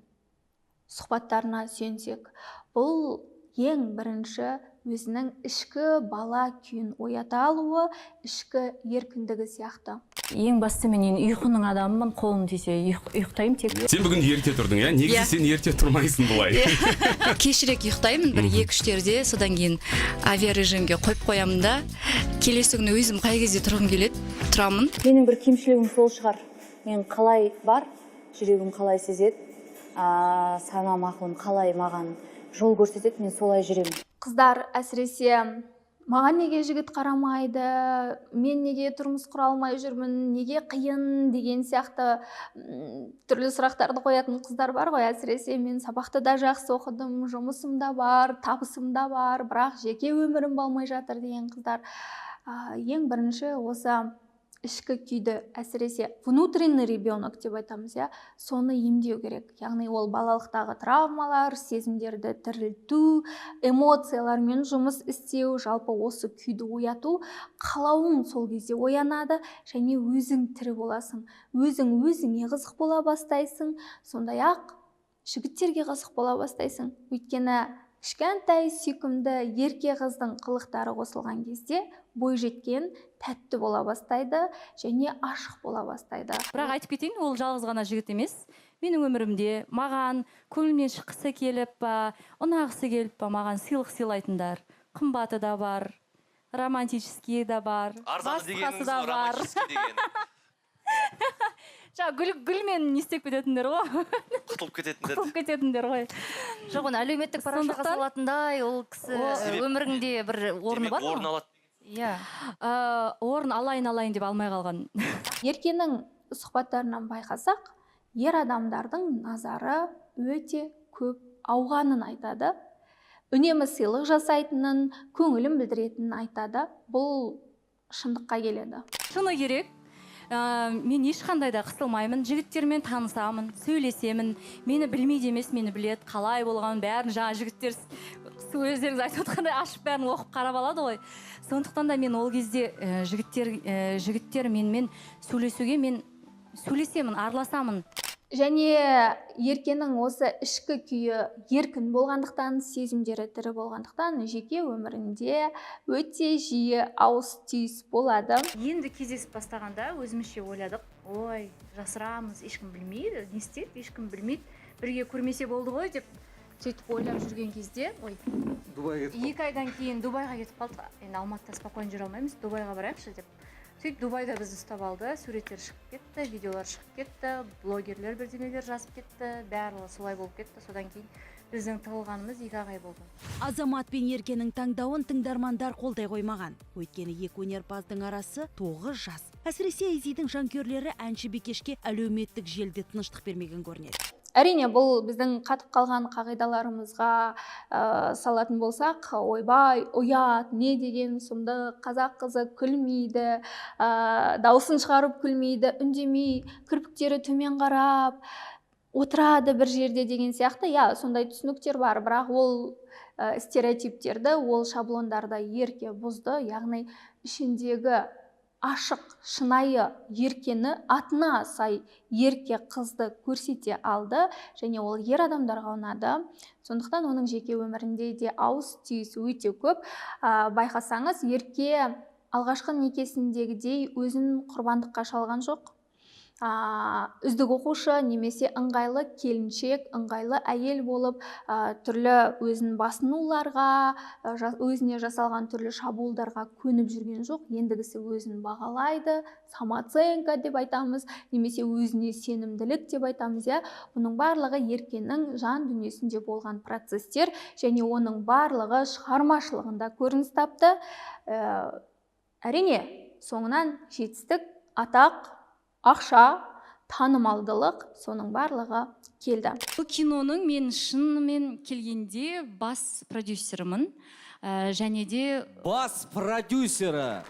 сұхбаттарына сүйенсек, бұл ең бірінші өзінің ішкі бала күйін оята алуы, ішкі еркіндігі сияқты. Ең басты мен енді ұйқының адамымын, қолым тисе ұйықтаймын тек. Сен бүгін ерте тұрдың, иә? Негізі Иә. сен ерте тұрмайсың былай. Кешірек ұйықтаймын, бір екі үштерде, содан кейін авиарежимге қойып қоямын да, келесі күні өзім қай кезде тұрғым келеді, тұрамын. Менің бір кемшілігім сол шығар, мен қалай бар, жүрегім қалай сезеді, санам, ақылым қалай маған жол көрсетеді, мен солай жүремін. Қыздар әсіресе Маған неге жігіт қарамайды, мен неге тұрмыс құра алмай жүрмін, неге қиын деген сияқты түрлі сұрақтарды қоятын қыздар бар ғой. Әсіресе мен сабақты да жақсы оқыдым, жұмысым да бар, табысым да бар, бірақ жеке өмірім болмай жатыр деген қыздар. Ең бірінші осы ішкі күйді, әсіресе внутренний ребенок деп айтамыз, иә, соны емдеу керек. Яғни ол балалықтағы травмалар, сезімдерді тірілту, эмоциялармен жұмыс істеу, жалпы осы күйді ояту, қалауың сол кезде оянады және өзің тірі боласың, өзің өзіңе қызық бола бастайсың, сондай ақ жігіттерге қызық бола бастайсың. Өйткені кішкентай сүйкімді ерке қыздың қылықтары қосылған кезде бойжеткен тәтті бола бастайды және ашық бола бастайды. Бірақ айтып кетейін, ол жалғыз ғана жігіт емес. Менің өмірімде маған көңілімнен шыққысы келіп па, ұнағысы келіп па, маған сыйлық сыйлайтындар қымбаты да бар, романтический да бар, Арзаны басқасы дегеніңіз да ғой, бар. романтический деген. Жаңа гүлмен не істеп кететіндер ғой. Құтылып кететіндер. Құтылып кететіндер ғой. Жоқ, оны әлеуметтік парақшаға Сондықтан салатындай ол кісі Себеп- өміріңде бір орны Демек, бар ма? орын алады. Иә. Орын алайын алайын деп алмай қалған. Еркенің сұхбаттарынан байқасақ, ер адамдардың назары өте көп ауғанын айтады. Үнемі сыйлық жасайтынын, көңілін білдіретінін айтады. Бұл шындыққа келеді. Шыны керек. Мен ешқандай да қысылмаймын, жігіттермен танысамын, сөйлесемін. Мені білмейді емес, мені біледі, қалай болғанын бәрін жаңа жігіттер өздеріңіз айтып отқандай ашып бәрін оқып қарап алады ғой. Сондықтан да мен ол кезде жігіттер менімен сөйлесуге, мен сөйлесемін, араласамын. Және Еркенің осы ішкі күйі еркін болғандықтан, сезімдері тірі болғандықтан, жеке өмірінде өте жиі ауыс-түйіс болады. Енді кездесіп бастағанда өзімізше ойладық, ой, жасырамыз, ешкім білмейді, не істейді, ешкім білмейді, бірге көрмесе болды ғой деп сөйтіп ойлап жүрген кезде, ой, Дубайға кетіп 2 айдан кейін Дубайға кетіп қалдық. Енді Алматыда спокойно жүре алмаймыз, Дубайға барайықшы деп. Сөйтіп Дубайда бізді ұстап алды, суреттер шығып кетті, видеолар шығып кетті, блогерлер бірдемелер жазып кетті, барлығы солай болып кетті. Содан кейін біздің тығылғанымыз 2 ай болды. Азамат пен Еркенің таңдауын тыңдармандар қолдай қоймаған. Өйткені екі өнерпаздың арасы 9 жас. Әсіресе Айзидің жанкүйерлері әнші бикешке әлеуметтік желіде тыныштық бермеген көрінеді. Әрине, бұл біздің қатып қалған қағидаларымызға салатын болсақ, ойбай, ұят, не деген сұмдық, қазақ қызы күлмейді, дауысын шығарып күлмейді, үндемей, кірпіктері төмен қарап отырады бір жерде деген сияқты, иә, сондай түсініктер бар, бірақ ол стереотиптерді, ол шаблондарды Ерке бұзды, яғни ішіндегі ашық, шынайы Еркені, атына сай ерке қызды көрсете алды және ол ер адамдарға ұнады. Сондықтан оның жеке өмірінде де ауыс-түйіс өте көп. Байқасаңыз, Ерке алғашқы некесіндегідей өзін құрбандыққа шалған жоқ. Үздік оқушы немесе ыңғайлы келіншек, ыңғайлы әйел болып, түрлі өзін басынуларға, өзіне жасалған түрлі шабуылдарға көніп жүрген жоқ. Ендігісі өзін бағалайды, самооценка деп айтамыз, немесе өзіне сенімділік деп айтамыз, иә. Бұның барлығы Еркенің жан дүниесінде болған процестер және оның барлығы шығармашылығында көрініс тапты. Әрине, соңынан жетістік, атақ, ақша, танымалдылық, соның барлығы келді. Бұл киноның мен шынымен келгенде бас продюсерімін. Және де бас продюсері.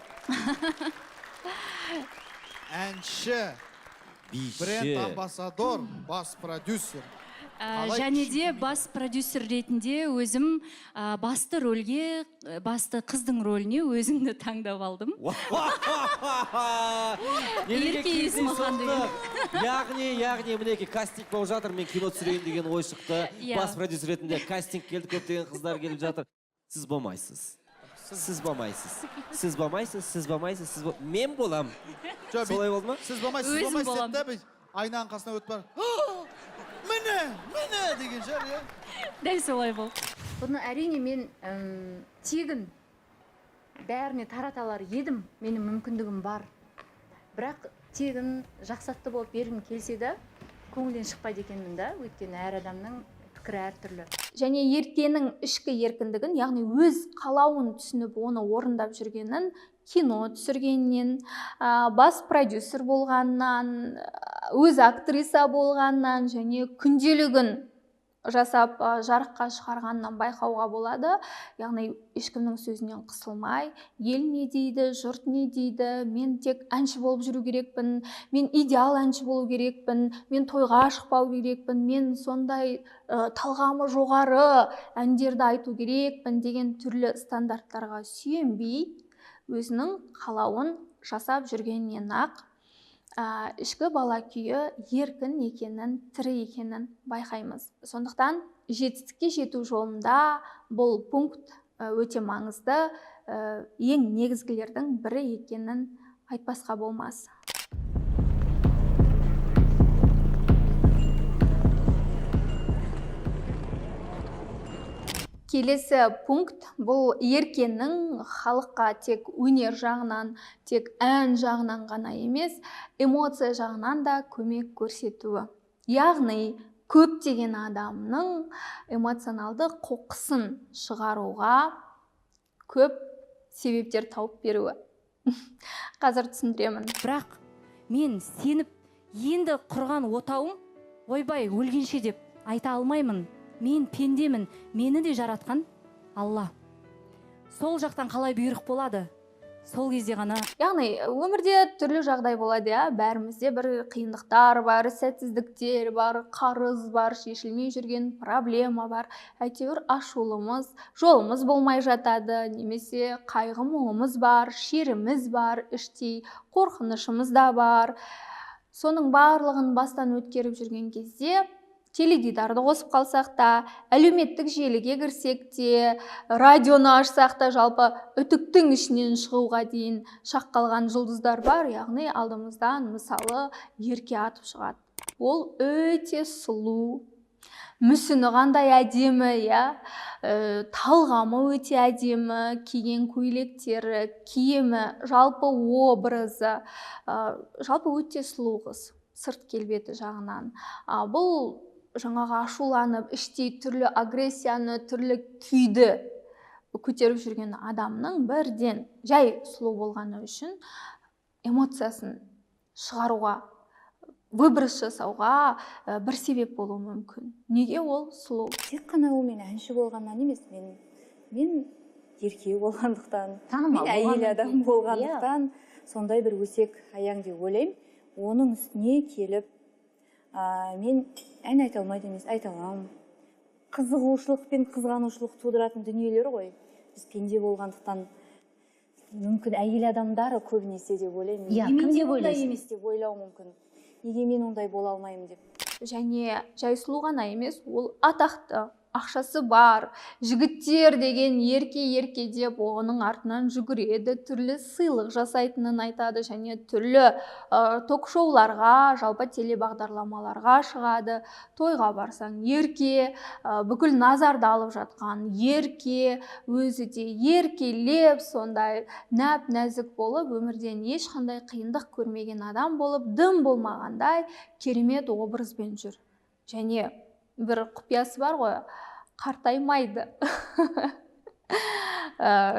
Әнші, биші, бренд амбассадор, бас продюсер. Қалай Және де күші бас продюсер ретінде өзім басты рөлге, басты қыздың рөліне өзімді таңдап алдым. Неге Ерке Есмахан деген. соқты? Яғни мінекей кастинг болып жатыр, мен кино түсірейін деген ой шықты. Иә. Бас продюсер ретінде кастинг келді, көптеген қыздар келіп жатыр. Сіз болмайсыз. Сіз болмайсыз. Сіз болмайсыз, сіз болмайсыз, сіз мен болам. Жоқ, Солай болды ма? Сіз болмайсыз, сіз Өзім болмайсыз болам. деді да, біз айнаның қасына өтіп барып, міне, міне деген шығар, иә? Дәл солай болды. Бұны әрине мен тегін бәріне тарата алар едім, менің мүмкіндігім бар. Бірақ тегін жақсатты болып бергім келсе де, көңілден шықпайды екенмін да, өйткені әр адамның Пікірі әртүрлі. Және Еркенің ішкі еркіндігін, яғни өз қалауын түсініп, оны орындап жүргенін кино түсіргеннен, бас продюсер болғаннан, өз актриса болғаннан және күнделігін жасап жарыққа шығарғаннан байқауға болады. Яғни ешкімнің сөзінен қысылмай, ел не дейді, жұрт не дейді, мен тек әнші болып жүру керекпін, мен идеал әнші болу керекпін, мен тойға шықпау керекпін, мен сондай талғамы жоғары әндерді айту керекпін деген түрлі стандарттарға сүйенбей, өзінің қалауын жасап жүргеннен ақ ішкі бала күйі еркін екенін, тірі екенін байқаймыз. Сондықтан жетістікке жету жолында бұл пункт өте маңызды, ең негізгілердің бірі екенін айтпасқа болмас. Келесі пункт бұл Еркенің халыққа тек өнер жағынан, тек ән жағынан ғана емес, эмоция жағынан да көмек көрсетуі. Яғни көптеген адамның эмоционалды қоқысын шығаруға көп себептер тауып беруі. Қазір түсіндіремін. Бірақ мен сеніп енді құрған отауым ойбай өлгенше деп айта алмаймын. Мен пендемін, мені де жаратқан Алла. Сол жақтан қалай бұйрық болады, сол кезде ғана. Яғни өмірде түрлі жағдай болады, иә, бәрімізде бір қиындықтар бар, сәтсіздіктер бар, қарыз бар, шешілмей жүрген проблема бар. Әйтеуір ашулымыз, жолымыз болмай жатады, немесе қайғы мұңымыз бар, шеріміз бар, іштей қорқынышымыз да бар. Соның барлығын бастан өткеріп жүрген кезде теледидарды қосып қалсақ та, әлеуметтік желіге кірсек те, радионы ашсақ та, жалпы үтіктің ішінен шығуға дейін шақ қалған жұлдыздар бар. Яғни алдымыздан мысалы Ерке атып шығады. Ол өте сұлу, мүсіні қандай әдемі, иә, талғамы өте әдемі, киген көйлектері, киімі, жалпы образы, жалпы өте сұлу қыз сырт келбеті жағынан. Бұл жаңағы ашуланып, іштей түрлі агрессияны, түрлі күйді көтеріп жүрген адамның бірден жай сұлу болғаны үшін эмоциясын шығаруға, выброс жасауға бір себеп болуы мүмкін. Неге ол сұлу? Тек қана ол мен әнші болғаннан емес, мен ерке болғандықтан, мен әйел адам болғандықтан сондай бір өсек аяң деп ойлаймын. Оның үстіне келіп мен ән айта алмайды емес, айта аламын. Қызығушылық пен қызғанушылық тудыратын дүниелер ғой. Біз пенде болғандықтан мүмкін әйел адамдары көбінесе деп ойлаймын. Иә, кім деп ойлайсың? Емес деп ойлау мүмкін. Неге мен ондай бола алмаймын деп. Және жай сұлу ғана емес, ол атақты, ақшасы бар, жігіттер деген ерке-ерке деп оның артынан жүгіреді, түрлі сыйлық жасайтынын айтады және түрлі ток-шоуларға, жалпы телебағдарламаларға шығады. Тойға барсаң ерке, бүкіл назарды алып жатқан ерке, өзі де еркелеп, сондай нәп-нәзік болып, өмірден ешқандай қиындық көрмеген адам болып, дым болмағандай керемет образбен жүр. Және бір құпиясы бар ғой, қартаймайды.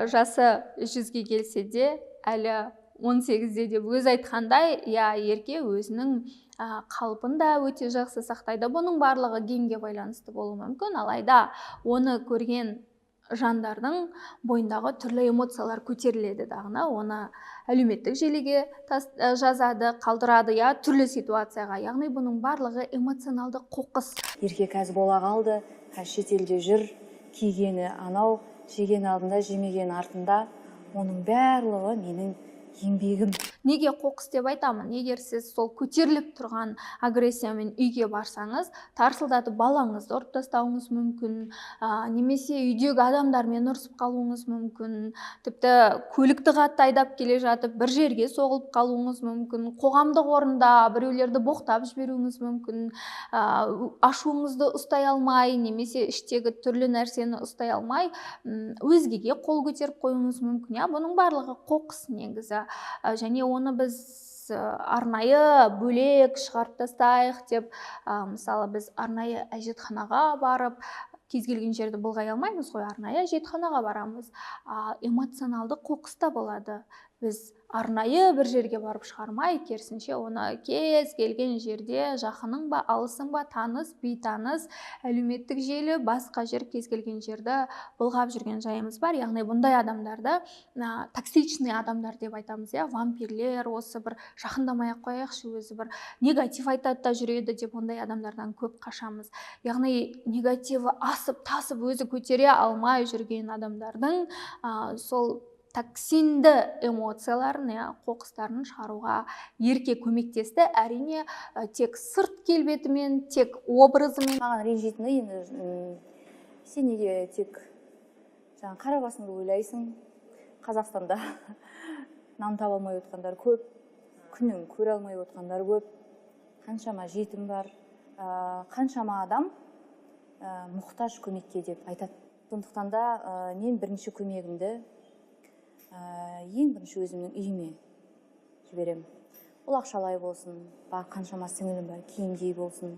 Жасы 100-ге келсе де, әлі 18-де деп өз айтқандай, иә, Ерке өзінің қалпын да өте жақсы сақтайды. Бұның барлығы генге байланысты болуы мүмкін, алайда оны көрген жандардың бойындағы түрлі эмоциялар көтеріледі дағыны, оны әлеуметтік желіге жазады, қалдырады, иә, түрлі ситуацияға. Яғни бұның барлығы эмоционалды қоқыс. Ерке қазір бола қалды, қазір шетелде жүр, кигені анау, жеген алдында, жемеген артында, оның барлығы менің еңбегім. Неге қоқыс деп айтамын? Егер сіз сол көтеріліп тұрған агрессиямен үйге барсаңыз, тарсылдатып балаңызды ұрып тастауыңыз мүмкін, немесе үйдегі адамдармен ұрысып қалуыңыз мүмкін, тіпті көлікті қатты айдап келе жатып бір жерге соғылып қалуыңыз мүмкін, қоғамдық орында біреулерді боқтап жіберуіңіз мүмкін, ашуыңызды ұстай алмай, немесе іштегі түрлі нәрсені ұстай алмай, өзгеге қол көтеріп қоюыңыз мүмкін. Бұның барлығы қоқыс негізі. Және оны біз Біз арнайы бөлек шығарып тастайық деп, мысалы, біз арнайы әжетханаға барып, кез келген жерді былғай алмаймыз ғой, арнайы әжетханаға барамыз. Эмоционалды қоқыс та болады. Біз арнайы бір жерге барып шығармай, керісінше оны кез келген жерде, жақының ба, алысың ба, таныс, бейтаныс, әлеуметтік желі, басқа жер, кез келген жерді былғап жүрген жайымыз бар. Яғни бұндай адамдарды токсичный адамдар деп айтамыз, иә, вампирлер, осы бір жақындамай ақ қояйықшы, өзі бір негатив айтады да жүреді деп, ондай адамдардан көп қашамыз. Яғни негативі асып тасып, өзі көтере алмай жүрген адамдардың сол токсинді эмоцияларын, иә, қоқыстарын шығаруға Ерке көмектесті. Әрине, тек сырт келбетімен, тек образымен. Маған ренжитіні енді, сен неге тек жаңағы қара басыңды ойлайсың, Қазақстанда нан таба алмай отқандар көп, күнін көре алмай отқандар көп, қаншама жетім бар, қаншама адам мұқтаж көмекке деп айтады. Сондықтан да мен бірінші көмегімді ең бірінші өзімнің үйіме жіберемін. Ол ақшалай болсын, бар, қаншама сіңілім бар, киімдей болсын,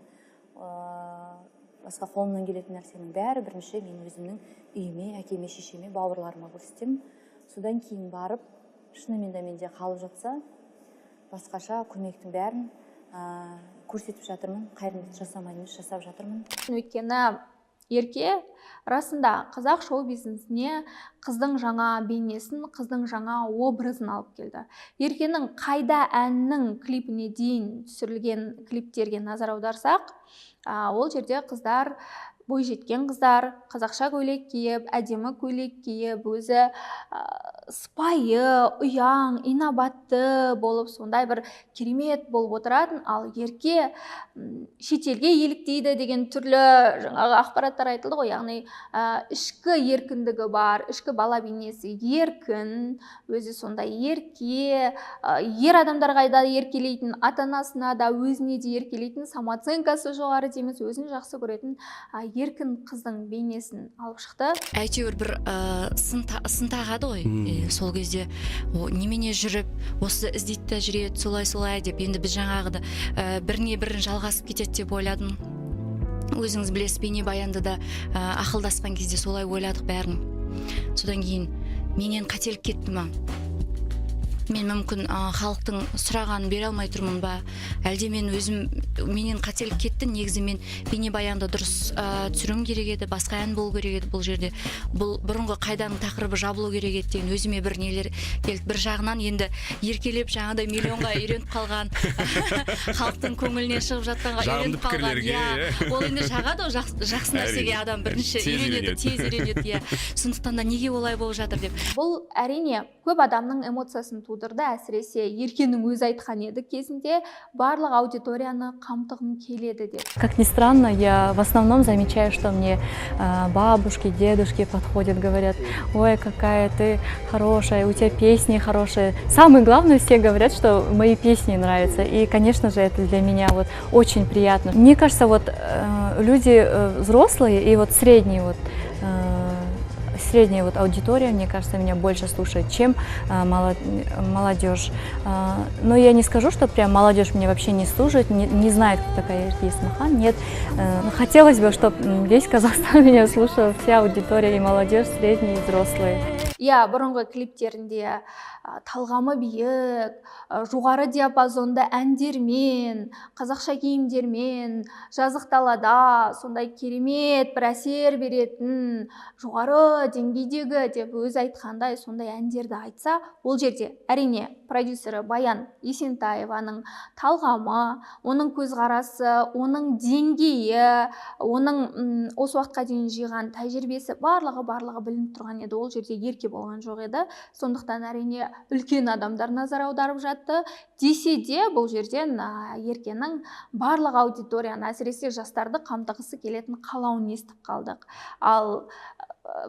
басқа қолымнан келетін нәрсенің бәрі бірінші мен өзімнің үйіме, әкеме, шешеме, бауырларыма көрсетемін. Содан кейін барып, шынымен де менде қалып жатса, басқаша көмектің бәрін көрсетіп жатырмын. Қайырымдылық жасамаймын, жасап жатырмын. Өйткені Ерке расында қазақ шоу бизнесіне қыздың жаңа бейнесін, қыздың жаңа образын алып келді. Еркенің «Қайда» әнінің клипіне дейін түсірілген клиптерге назар аударсақ, ол жерде қыздар, бойжеткен қыздар қазақша көйлек киіп, әдемі көйлек киіп, өзі сыпайы, ұяң, инабатты болып, сондай бір керемет болып отыратын. Ал Ерке шетелге еліктейді деген түрлі жаңағы ақпараттар айтылды ғой. Яғни ішкі еркіндігі бар, ішкі бала бейнесі еркін, өзі сондай ерке, ер адамдарға да еркелейтін, ата анасына да, өзіне де еркелейтін, самооценкасы жоғары дейміз, өзін жақсы көретін еркін қыздың бейнесін алып шықты. Әйтеуір бір сын тағады ғой. Сол кезде о, немене жүріп осы іздейді да жүреді, солай солай деп. Енді біз жаңағыда біріне бірін жалғасып кетеді деп ойладым. Өзіңіз білесіз, бейнебаянды да ақылдасқан кезде солай ойладық бәрін. Содан кейін менен қателік кетті ма, мен мүмкін халықтың сұрағанын бере алмай тұрмын ба, әлде мен өзім, менен қателік кетті. Негізі мен бейнебаянды дұрыс түсіруім керек еді, басқа ән болу керек еді бұл жерде, бұл бұрынғы «Қайданың» тақырыбы жабылу керек еді деген өзіме бір нелер келді. Бір жағынан енді еркелеп, жаңағыдай миллионға үйреніп қалған, халықтың көңілінен шығып жатқанға Жағымды үйреніп қалған. пікірлерге, Иә, иә. ол енді жағады ғой, жақсы нәрсеге адам бірінші Тез үйренеді, үйренеді. тез үйренеді, иә. Сондықтан да неге олай болып жатыр деп. Бұл, әрине, көп адамның эмоциясын тудырды. Әсіресе Еркенің өзі айтқан еді кезінде, барлық аудиторияны қамтығым келеді деп. Как ни странно, я в основном замечаю, что мне бабушки, дедушки подходят, говорят: «Ой, какая ты хорошая, у тебя песни хорошие». Самое главное, все говорят, что мои песни нравятся. И, конечно же, это для меня вот очень приятно. Мне кажется, вот люди взрослые и вот средние вот, средняя вот аудитория, мне кажется, меня больше слушает, чем молодежь. Но я не скажу, что прям молодежь меня вообще не слушает, не знает, кто такая Ерке Есмахан. Нет, но хотелось бы, чтобы весь Казахстан меня слушал, вся аудитория, и молодежь, средние, и взрослые. Иә, бұрынғы клиптерінде талғамы биік, жоғары диапазонды әндермен, қазақша киімдермен, жазық далада сондай керемет бір әсер беретін, жоғары деңгейдегі деп өзі айтқандай, сондай әндерді айтса, ол жерде, әрине, продюсері Баян Есентаеваның талғамы, оның көзқарасы, оның деңгейі, оның осы уақытқа дейін жиған тәжірибесі, барлығы барлығы білініп тұрған еді. Ол жерде Ерке болған жоқ еді. Сондықтан, әрине, үлкен адамдар назар аударып жатты. Десе де, бұл жерден Еркенің барлық аудиторияны, әсіресе жастарды қамтығысы келетін қалауын естіп қалдық. Ал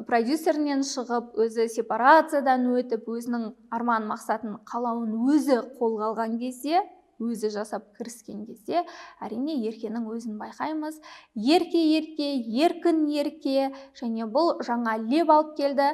продюсерінен шығып, өзі сепарациядан өтіп, өзінің арман мақсатын, қалауын өзі қолға алған кезде, өзі жасап кіріскен кезде, әрине, Еркенің өзін байқаймыз. Ерке, ерке, еркін ерке, және бұл жаңа леп алып келді.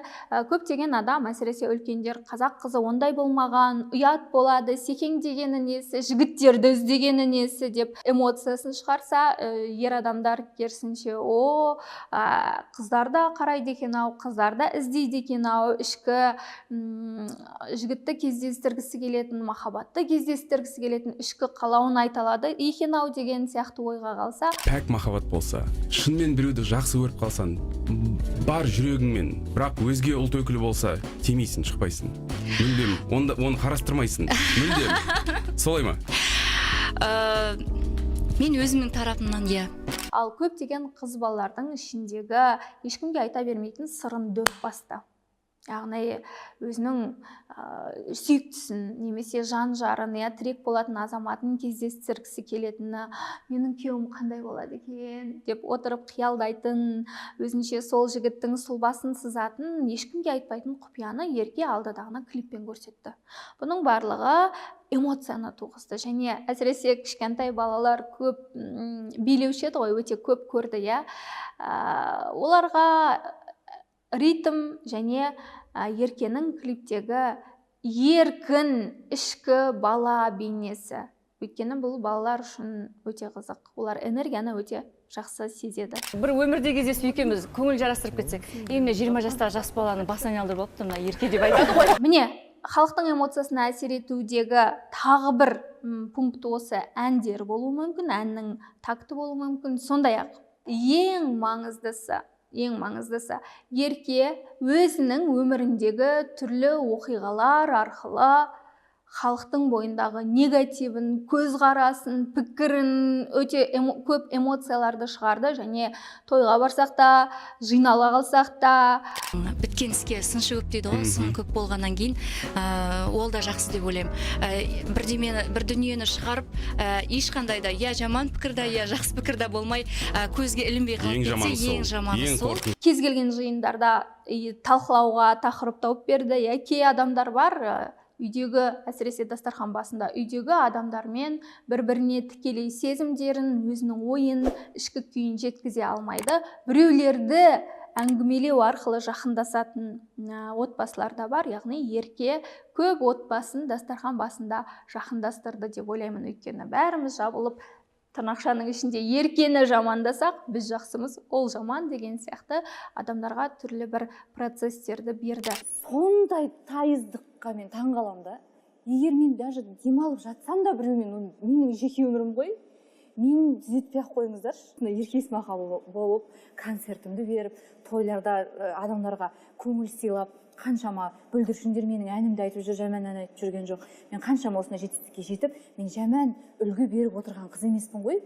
Көптеген адам, әсіресе үлкендер, қазақ қызы ондай болмаған, ұят болады, секеңдегені несі, жігіттерді іздегені несі деп эмоциясын шығарса, ер адамдар керісінше: «О, қыздар да қарайды екен ау, қыздар да іздейді екен ау, ішкі жігітті кездестіргісі келетін, махаббатты кездестіргісі келетін, ішкі қалауын айта алады екен ау» деген сияқты ойға қалса. Пәк махаббат болса, шынымен біреуді жақсы көріп қалсаң бар жүрегіңмен, бірақ өзге ұлт өкілі болса, тимейсің, шықпайсың мүлдем, онда оны қарастырмайсың мүлдем, солай ма? Мен өзімнің тарапымнан, иә. Ал көптеген қыз балалардың ішіндегі ешкімге айта бермейтін сырын дөп басты, яғни өзінің сүйіктісін немесе жан жарын, иә, тірек болатын азаматын кездестіргісі келетіні, менің күйеуім қандай болады екен деп отырып қиялдайтын, өзінше сол жігіттің сұлбасын сызатын, ешкімге айтпайтын құпияны Ерке алдыдағыны клиппен көрсетті. Бұның барлығы эмоцияны туғызды және әсіресе кішкентай балалар көп билеуші еді ғой, өте көп көрді, иә. Оларға ритм және Еркенің клиптегі еркін ішкі бала бейнесі, өйткені бұл балалар үшін өте қызық, олар энергияны өте жақсы сезеді. Бір өмірде кездесіп, екеуміз көңіл жарастырып кетсек, е, мына 20 жастағы жас баланы басынан айналдырып алыпты мына Ерке деп айтады ғой. Міне, халықтың эмоциясына әсер етудегі тағы бір пункт осы әндер болуы мүмкін, әннің такты болуы мүмкін. Сондай ақ ең маңыздысы, Ерке өзінің өміріндегі түрлі оқиғалар арқылы халықтың бойындағы негативін, көзқарасын, пікірін, өте көп эмоцияларды шығарды және тойға барсақ та, жинала қалсақ та. Біткен іске сыншы көп дейді ғой. Сын көп болғаннан кейін ол да жақсы деп ойлаймын. Бірдемені, бір дүниені шығарып, ешқандай да я жаман пікір да, я жақсы пікір да болмай, көзге ілінбей қалып Ең жаманы кетсе, ең сол. жаманы Ең сол. қорқынышты. Кез келген жиындарда и талқылауға тақырып тауып берді, иә. Кей адамдар бар, үйдегі, әсіресе дастархан басында, үйдегі адамдармен бір біріне тікелей сезімдерін, өзінің ойын, ішкі күйін жеткізе алмайды. Біреулерді әңгімелеу арқылы жақындасатын отбасылар да бар. Яғни Ерке көп отбасын дастархан басында жақындастырды деп ойлаймын, өйткені бәріміз жабылып, тырнақшаның ішінде, Еркені жамандасақ, біз жақсымыз, ол жаман деген сияқты адамдарға түрлі бір процесстерді берді. Сондай сайыздыққа мен таңғаламын да. Егер мен даже демалып жатсам да біреумен, ол менің жеке өмірім ғой, мені түзетпей ақ қойыңыздаршы. Мына Ерке Есмахан болып концертімді беріп, тойларда адамдарға көңіл сыйлап, қаншама бүлдіршіндер менің әнімді айтып жүр, жаман ән айтып жүрген жоқ. Мен қаншама осындай жетістікке жетіп, мен жаман үлгі беріп отырған қыз емеспін ғой.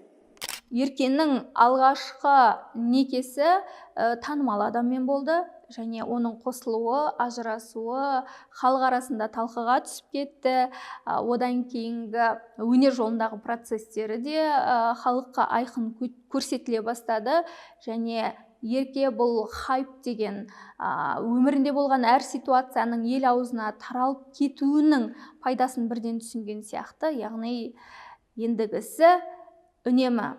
Еркенің алғашқы некесі танымал адаммен болды және оның қосылуы, ажырасуы халық арасында талқыға түсіп кетті. Одан кейінгі өнер жолындағы процестері де халыққа айқын көрсетіле бастады. Және Ерке бұл хайп деген, өмірінде болған әр ситуацияның ел аузына таралып кетуінің пайдасын бірден түсінген сияқты. Яғни ендігісі үнемі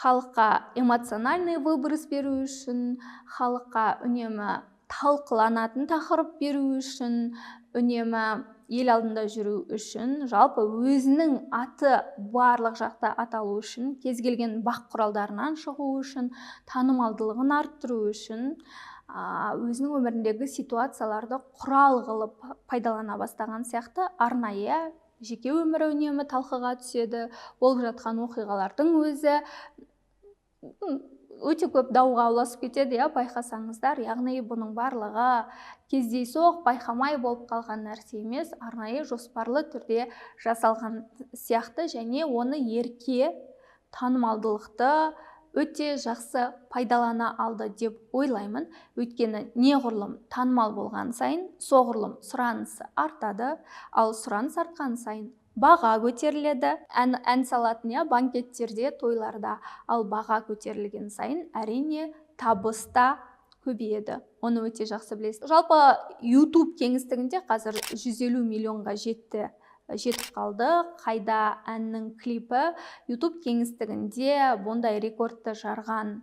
халыққа эмоциональный выброс беру үшін, халыққа үнемі талқыланатын тақырып беру үшін, үнемі ел алдында жүру үшін, жалпы өзінің аты барлық жақта аталу үшін, кез келген бақ құралдарынан шығу үшін, танымалдылығын арттыру үшін өзінің өміріндегі ситуацияларды құрал қылып пайдалана бастаған сияқты. Арнайы жеке өмірі үнемі талқыға түседі, болып жатқан оқиғалардың өзі өте көп дауға ұласып кетеді, иә, байқасаңыздар. Яғни бұның барлығы кездейсоқ, байқамай болып қалған нәрсе емес, арнайы жоспарлы түрде жасалған сияқты. Және оны Ерке танымалдылықты өте жақсы пайдалана алды деп ойлаймын, өйткені неғұрлым танымал болған сайын, соғұрлым сұранысы артады, ал сұраныс артқан сайын баға көтеріледі ән салатын, иә, банкеттерде, тойларда. Ал баға көтерілген сайын, әрине, табыс та көбейеді, оны өте жақсы білесіз. Жалпы, YouTube кеңістігінде қазір 150 миллионға жетті. жетіп қалды. Қайда әннің клипі YouTube кеңістігінде бұндай рекордты жарған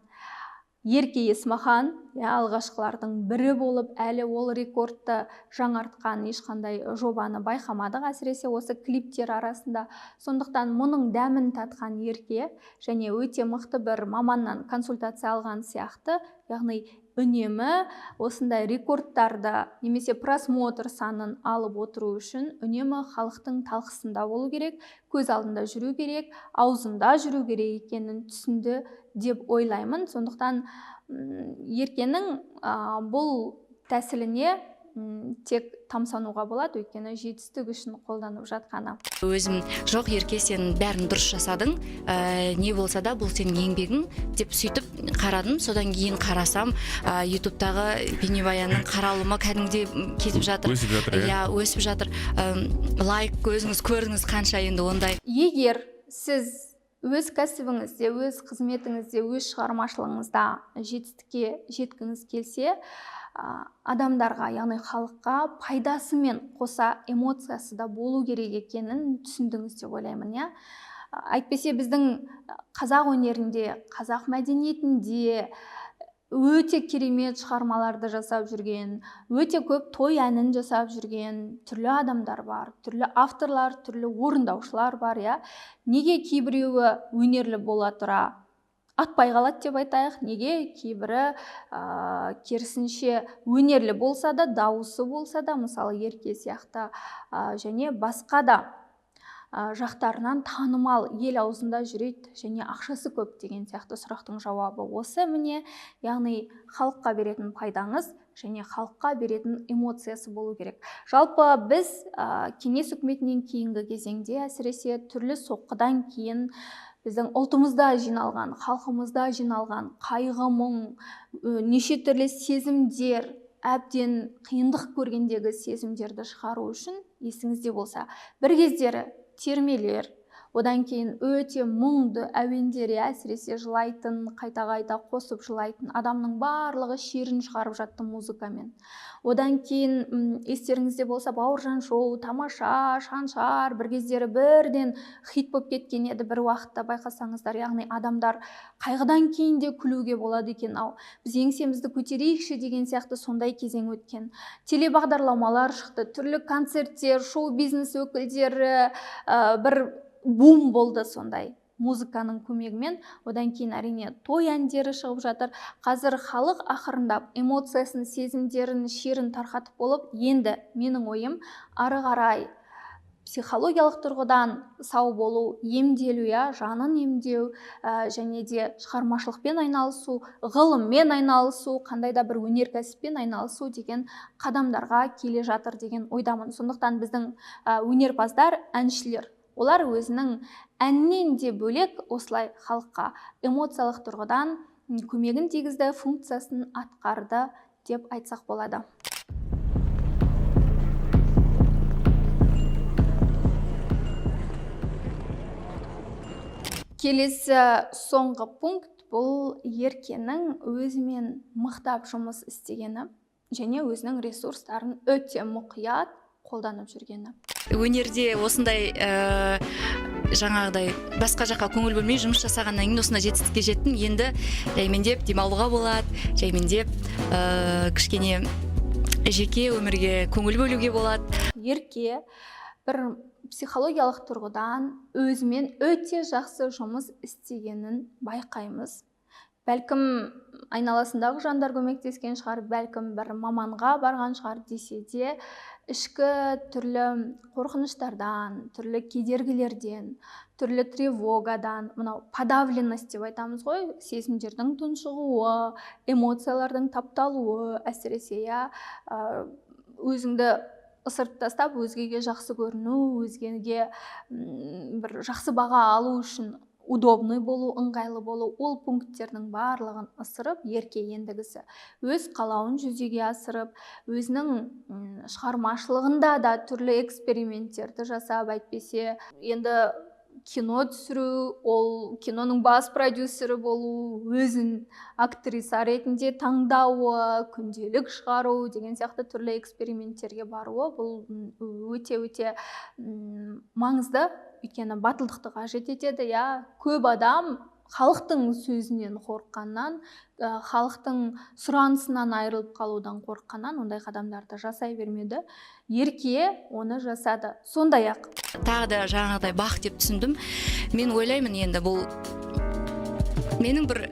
Ерке Есмахан, алғашқылардың бірі болып, әлі ол рекордты жаңартқан ешқандай жобаны байқамадық, әсіресе осы клиптер арасында. Сондықтан мұның дәмін татқан Ерке және өте мықты бір маманнан консультация алған сияқты, яғни үнемі осындай рекордтарды немесе просмотр санын алып отыру үшін үнемі халықтың талқысында болу керек, көз алдында жүру керек, аузында жүру керек екенін түсінді деп ойлаймын. Сондықтан Еркенің бұл тәсіліне тек тамсануға болады, өйткені жетістік үшін қолданып жатқаны. Өзім жоқ, Ерке, сен бәрін дұрыс жасадың, не болса да бұл сенің еңбегің деп сөйтіп қарадым. Содан кейін қарасам, ютубтағы бейнебаянның қаралымы кәдімгідей кетіп жатыр. Өсіп жатыр, иә, өсіп жатыр. Лайк өзіңіз көрдіңіз қанша енді ондай. Егер сіз өз кәсібіңізде, өз қызметіңізде, өз шығармашылығыңызда жетістікке жеткіңіз келсе, адамдарға, яғни халыққа пайдасымен қоса эмоциясы да болу керек екенін түсіндіңіз деп ойлаймын, иә. Әйтпесе біздің қазақ өнерінде, қазақ мәдениетінде өте керемет шығармаларды жасап жүрген, өте көп той әнін жасап жүрген түрлі адамдар бар, түрлі авторлар, түрлі орындаушылар бар, иә. Неге кейбіреуі өнерлі бола тұра атпай қалады деп айтайық, неге кейбірі керісінше өнерлі болса да, дауысы болса да, мысалы Ерке сияқты және басқа да жақтарынан танымал, ел аузында жүреді және ақшасы көп деген сияқты сұрақтың жауабы осы міне, яғни халыққа беретін пайдаңыз және халыққа беретін эмоциясы болу керек. Жалпы біз кеңес үкіметінен кейінгі кезеңде, әсіресе түрлі соққыдан кейін біздің ұлтымызда жиналған, халқымызда жиналған қайғы, мұң, неше түрлі сезімдер, әбден қиындық көргендегі сезімдерді шығару үшін, есіңізде болса, бір кездері термелер, одан кейін өте мұңды әуендер, әсіресе жылайтын, қайта-қайта қосып жылайтын, адамның барлығы шерін шығарып жатты музыкамен. Одан кейін естеріңізде болса, Бауыржан шоу, Тамаша, Шаншар бір кездері бірден хит болып кеткен еді бір уақытта, байқасаңыздар, яғни адамдар қайғыдан кейін де күлуге болады екен ау, біз еңсемізді көтерейікші деген сияқты сондай кезең өткен. Телебағдарламалар шықты, түрлі концерттер, шоу-бизнес өкілдері, бір бум болды сондай музыканың көмегімен. Одан кейін әрине той әндері шығып жатыр. Қазір халық ақырындап эмоциясын, сезімдерін, шерін тарқатып болып, енді менің ойым ары қарай психологиялық тұрғыдан сау болу, емделу, жанын емдеу, және де шығармашылықпен айналысу, ғылыммен айналысу, қандай да бір өнеркәсіппен айналысу деген қадамдарға келе жатыр деген ойдамын. Сондықтан біздің өнерпаздар, әншілер, олар өзінің әннен де бөлек осылай халыққа эмоциялық тұрғыдан көмегін тигізді, функциясын атқарды деп айтсақ болады. Келесі соңғы пункт бұл Еркенің өзімен мықтап жұмыс істегені және өзінің ресурстарын өте мұқият қолданып жүргені. Өнерде осындай жаңағыдай басқа жаққа көңіл бөлмей жұмыс жасағаннан кейін осындай жетістікке жеттім. Енді жаймендеп демалуға болады, жаймендеп кішкене жеке өмірге көңіл бөлуге болады. Ерке бір психологиялық тұрғыдан өзімен өте жақсы жұмыс істегенін байқаймыз. Бәлкім айналасындағы жандар көмектескен шығар, бәлкім бір маманға барған шығар, десе де ішкі түрлі қорқыныштардан, түрлі кедергілерден, түрлі тревогадан, мынау подавленность деп айтамыз ғой, сезімдердің тұншығуы, эмоциялардың тапталуы, әсіресе өзіңді ысырып тастап өзгеге жақсы көріну, өзгеге бір жақсы баға алу үшін удобный болу, ыңғайлы болу, ол пункттердің барлығын ысырып, Ерке ендігісі өз қалауын жүзеге асырып, өзінің шығармашылығында да түрлі эксперименттерді жасап, әйтпесе енді кино түсіру, ол киноның бас продюсері болу, өзін актриса ретінде таңдауы, күнделік шығару деген сияқты түрлі эксперименттерге баруы, бұл өте-өте маңызды, өйткені батылдықты қажет етеді, иә. Көп адам халықтың сөзінен қорыққаннан, халықтың сұранысынан айырылып қалудан қорыққаннан ондай қадамдарды жасай бермеді. Ерке оны жасады. Сондай-ақ тағы да жаңағыдай бақ деп түсіндім. Мен ойлаймын, енді бұл менің бір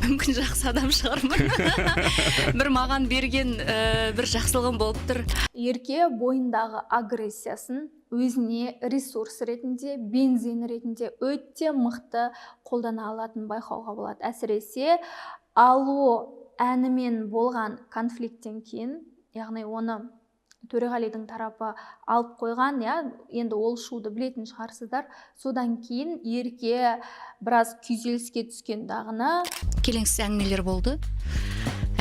мүмкін жақсы адам шығармын, бір маған берген бір жақсылығым болып тұр. Ерке бойындағы агрессиясын өзіне ресурс ретінде, бензин ретінде өте мықты қолдана алатын байқауға болады. Әсіресе «Алло» әнімен болған конфликттен кейін, яғни оны Төреғалидың тарапы алып қойған, иә, енді ол шуды білетін шығарсыздар. Содан кейін Ерке біраз күйзеліске түскен дағыны Келеңсіз әңгімелер болды.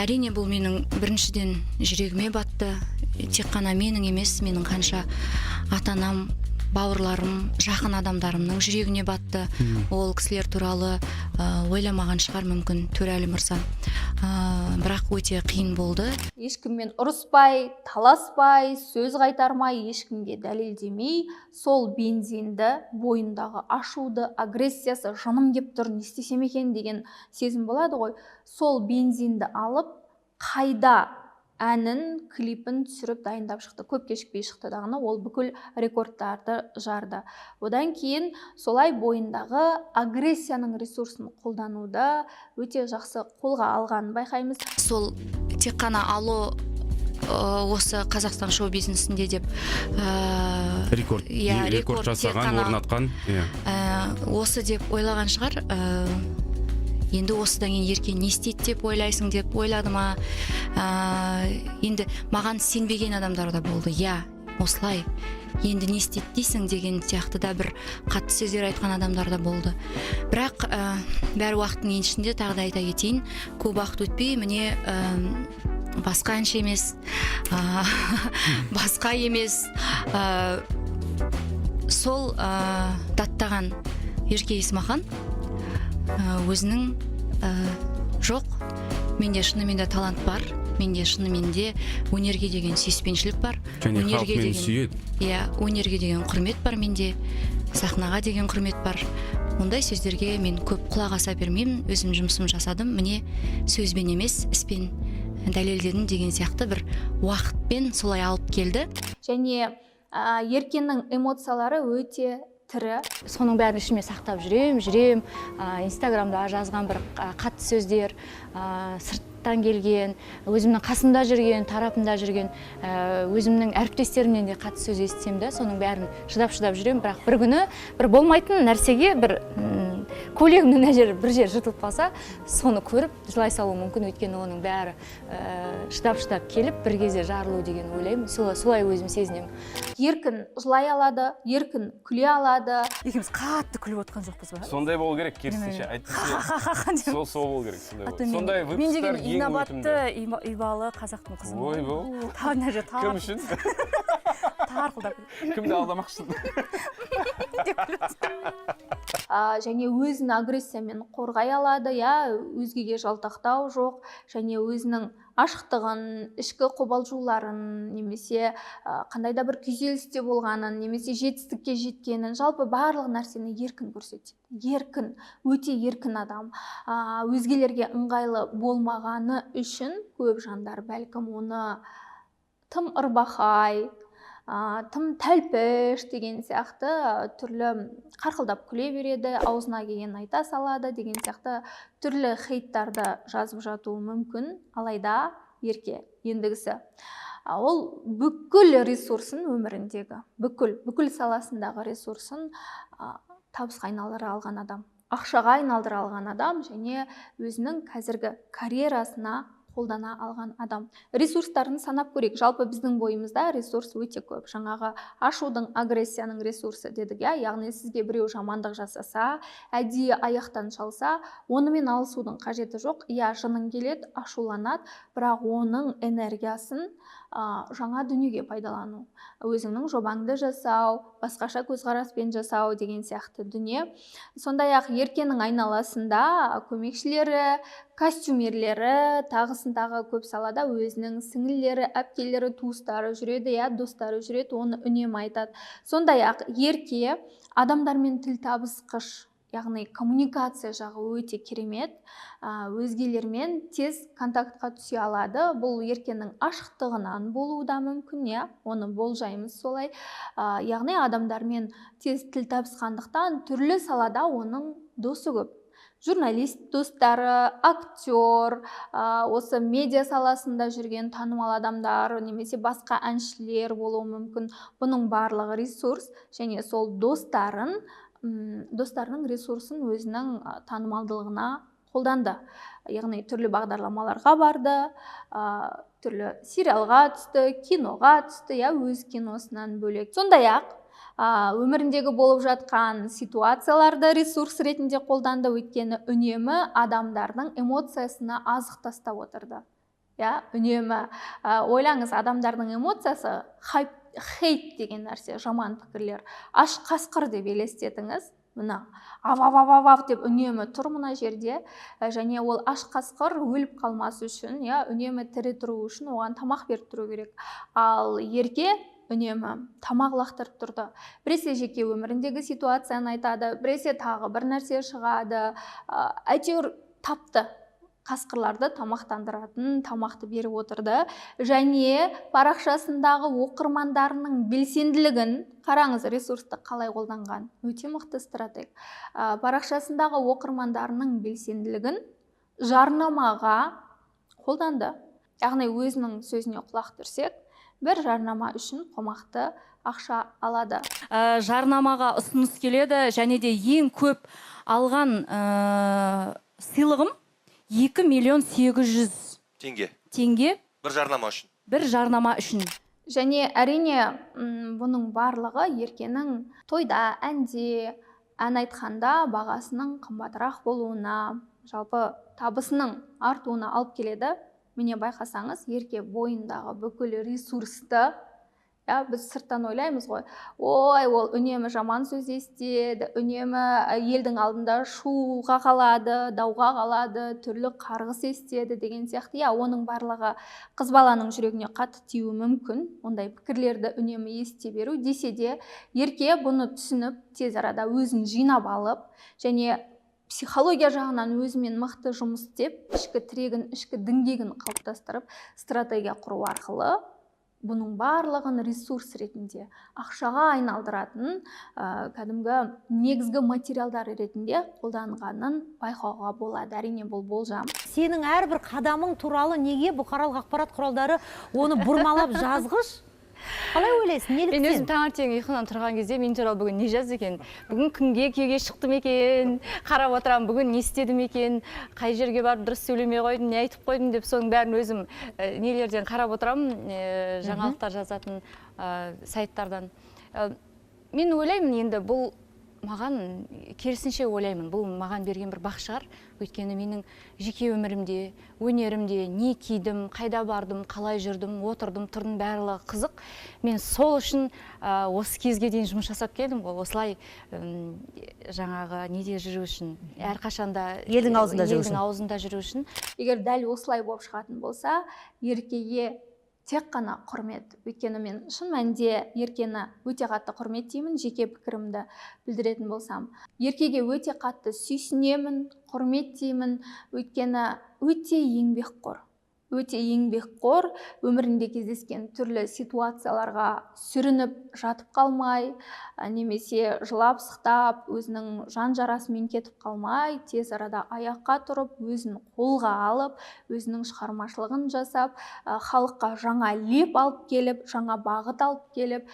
Әрине, бұл менің біріншіден жүрегіме батты. Тек қана менің емес, менің қанша ата анам, бауырларым, жақын адамдарымның жүрегіне батты. Ол кісілер туралы ойламаған шығар мүмкін Төреәлі мырза, бірақ өте қиын болды. Ешкіммен ұрыспай, таласпай, сөз қайтармай, ешкімге дәлелдемей, сол бензинді, бойындағы ашуды, агрессиясы, жыным кеп тұр, не істесем екен деген сезім болады ғой, сол бензинді алып, «Қайда» әнін, клипін түсіріп, дайындап шықты. Көп кешікпей шықты дағыны ол бүкіл рекордтарды жарды. Одан кейін солай бойындағы агрессияның ресурсын қолдануда өте жақсы қолға алғанын байқаймыз. Сол тек қана «Алло» осы Қазақстан шоу бизнесінде деп рекорд, иә, рекорд рекорд тек жасаған, орнатқан, иә. Осы деп ойлаған шығар. Енді осыдан кейін Ерке не істейді деп ойлайсың деп ойлады ма? Енді маған сенбеген адамдар да болды, иә, осылай енді не істейді дейсің деген сияқты да бір қатты сөздер айтқан адамдар да болды. Бірақ бәрі уақыттың еншісінде. Тағы да айта кетейін, көп уақыт өтпей, міне, басқа әнші емес, басқа емес, сол даттаған Ерке Есмахан өзінің жоқ, менде шынымен де талант бар, менде шынымен де өнерге деген сүйіспеншілік бар, Және халық өнерге мені деген сүйеді. Иә, өнерге деген құрмет бар менде, сахнаға деген құрмет бар. Ондай сөздерге мен көп құлақ аса бермеймін, өзім жұмысым жасадым, міне, сөзбен емес, іспен дәлелдедім деген сияқты бір уақытпен солай алып келді. Және Еркенің эмоциялары өте тірі. Соның бәрін ішіме сақтап жүрем, жүрем. Инстаграмда жазған бір қатты сөздер, сырттан келген, өзімнің қасымда жүрген, тарапымда жүрген, өзімнің әріптестерімнен де қатты сөз естісем де, соның бәрін шыдап, шыдап жүрем. Бірақ бір күні бір болмайтын нәрсеге, бір көйлегімнің мына жері, бір жері жыртылып қалса, соны көріп жылай салуым мүмкін. Өйткені оның бәрі шыдап, шыдап келіп, бір кезде жарылу деген ойлаймын. Солай өзім сезінемін. Еркін жылай алады, еркін күле алады. Екеуміз қатты күліп отқан жоқпыз ба? Сондай болу керек, керісінше, әйтпесе Ха-ха-ха деп. сол болу керек, сондай А болу то мен, сондай мен выпусктар деген ең инабатты, өтімді. Ибалы қазақтың қызымын ғой. Ойбой. Тағы мына жерде Кім үшін? Тарқылдап. Кімді алдамақшысың? Деп күліп. Және өзін агрессиямен қорғай алады, иә, өзгеге жалтақтау жоқ және өзінің ашықтығын, ішкі қобалжуларын немесе қандай да бір күйзелісте болғанын немесе жетістікке жеткенін, жалпы барлық нәрсені еркін көрсетеді. Еркін, өте еркін адам. Өзгелерге ыңғайлы болмағаны үшін көп жандар бәлкім оны тым ырбақай, тым тәлпіш деген сияқты түрлі қарқылдап күле береді, аузына келгенін айта салады деген сияқты түрлі хейттарды жазып жатуы мүмкін. Алайда Ерке ендігісі, ол бүкіл ресурсын, өміріндегі бүкіл саласындағы ресурсын табысқа айналдыра алған адам, ақшаға айналдыра алған адам және өзінің қазіргі карьерасына қолдана алған адам. Ресурстарын санап көрейік. Жалпы біздің бойымызда ресурс өте көп. Жаңағы ашудың, агрессияның ресурсы дедік, иә? Яғни сізге біреу жамандық жасаса, әдейі аяқтан шалса, онымен алысудың қажеті жоқ. Иә, жының келеді, ашуланады, бірақ оның энергиясын жаңа дүниеге пайдалану, өзіңнің жобаңды жасау, басқаша көзқараспен жасау деген сияқты дүние. Сондай-ақ Еркенің айналасында көмекшілері, костюмерлері, тағысын тағы көп салада өзінің сіңлілері, әпкелері, туыстары жүреді, иә, достары жүреді, оны үнемі айтады. Сондай-ақ Ерке адамдармен тіл табысқыш, яғни коммуникация жағы өте керемет, өзгелермен тез контактқа түсе алады. Бұл Еркенің ашықтығынан болуы да мүмкін, иә, оны болжаймыз солай. Яғни адамдармен тез тіл табысқандықтан түрлі салада оның досы көп. Журналист достары, актер, осы медиа саласында жүрген танымал адамдар немесе басқа әншілер болуы мүмкін. Бұның барлығы ресурс, және сол достарының ресурсын өзінің танымалдылығына қолданды. Яғни түрлі бағдарламаларға барды, түрлі сериалға түсті, киноға түсті, иә, өз киносынан бөлек. Сондай-ақ өміріндегі болып жатқан ситуацияларды ресурс ретінде қолданды, өйткені үнемі адамдардың эмоциясына азық тастап отырды. Иә, үнемі. Ойлаңыз, адамдардың эмоциясы хайп, хейт деген нәрсе, жаман пікірлер. Аш қасқыр деп елестетіңіз, мына ав ав ав ав ав деп үнемі тұр мына жерде, және ол аш қасқыр өліп қалмас үшін, иә, үнемі тірі тұру үшін оған тамақ беріп тұру керек. Ал Ерке үнемі тамақ лақтырып тұрды. Біресе жеке өміріндегі ситуацияны айтады, біресе тағы бір нәрсе шығады. Әйтеуір тапты. Қасқырларды тамақтандыратын тамақты беріп отырды. Және парақшасындағы оқырмандарының белсенділігін қараңыз, ресурсты қалай қолданған. Өте мықты стратег. Парақшасындағы оқырмандарының белсенділігін жарнамаға қолданды. Яғни өзінің сөзіне құлақ түрсек, бір жарнама үшін қомақты ақша алады. Жарнамаға ұсыныс келеді, және де ең көп алған сыйлығым 2 800 000 теңге. Теңге. Бір жарнама үшін. Бір жарнама үшін. Және әрине, бұның барлығы Еркенің тойда, әнде, ән айтқанда бағасының қымбатырақ болуына, жалпы табысының артуына алып келеді. Міне байқасаңыз, Ерке бойындағы бүкіл ресурсты, иә, біз сырттан ойлаймыз ғой, ой, ол үнемі жаман сөз естеді, үнемі елдің алдында шуға қалады, дауға қалады, түрлі қарғыс естеді деген сияқты. Иә, оның барлығы қыз баланың жүрегіне қатты тиюі мүмкін, ондай пікірлерді үнемі ести беру. Десе де, Ерке бұны түсініп, тез арада өзін жинап алып, және психология жағынан өзімен мықты жұмыс істеп, ішкі тірегін, ішкі діңгегін қалыптастырып, стратегия құру арқылы бұның барлығын ресурс ретінде ақшаға айналдыратын, кәдімгі негізгі материалдар ретінде қолданғанын байқауға болады. Әрине, бұл болжам. Сенің әрбір қадамың туралы неге бұқаралық ақпарат құралдары оны бұрмалап жазғыш? Қалай ойлайсың, неліктен? Мен өзім таңертең ұйқыдан тұрған кезде мен туралы бүгін не жазды екен, бүгін кімге күйеуге шықтым екен, қарап отырамын, бүгін не істедім екен, қай жерге барып дұрыс сөйлемей қойдым, не айтып қойдым деп соның бәрін өзім нелерден қарап отырамын, жаңалықтар жазатын сайттардан. Мен ойлаймын, енді бұл маған керісінше ойлаймын, бұл маған берген бір бақ шығар. Өйткені менің жеке өмірімде, өнерімде не кидім, қайда бардым, қалай жүрдім, отырдым, тұрдым, барлығы қызық. Мен сол үшін осы кезге дейін жұмыс жасап келдім ғой, осылай жаңағы неде жүру үшін, әрқашанда елдің аузында жүру үшін. Елдің аузында жүру үшін. Егер дәл осылай болып шығатын болса, Еркеге тек қана құрмет. Өйткені мен шын мәнінде Еркені өте қатты құрметтеймін, жеке пікірімді білдіретін болсам. Еркеге өте қатты сүйсінемін, құрметтеймін, өйткені өте еңбекқор. Өте еңбекқор, өмірінде кездескен түрлі ситуацияларға сүрініп жатып қалмай, немесе жылап сықтап, өзінің жан жарасымен кетіп қалмай, тез арада аяққа тұрып, өзін қолға алып, өзінің шығармашылығын жасап, халыққа жаңа леп алып келіп, жаңа бағыт алып келіп,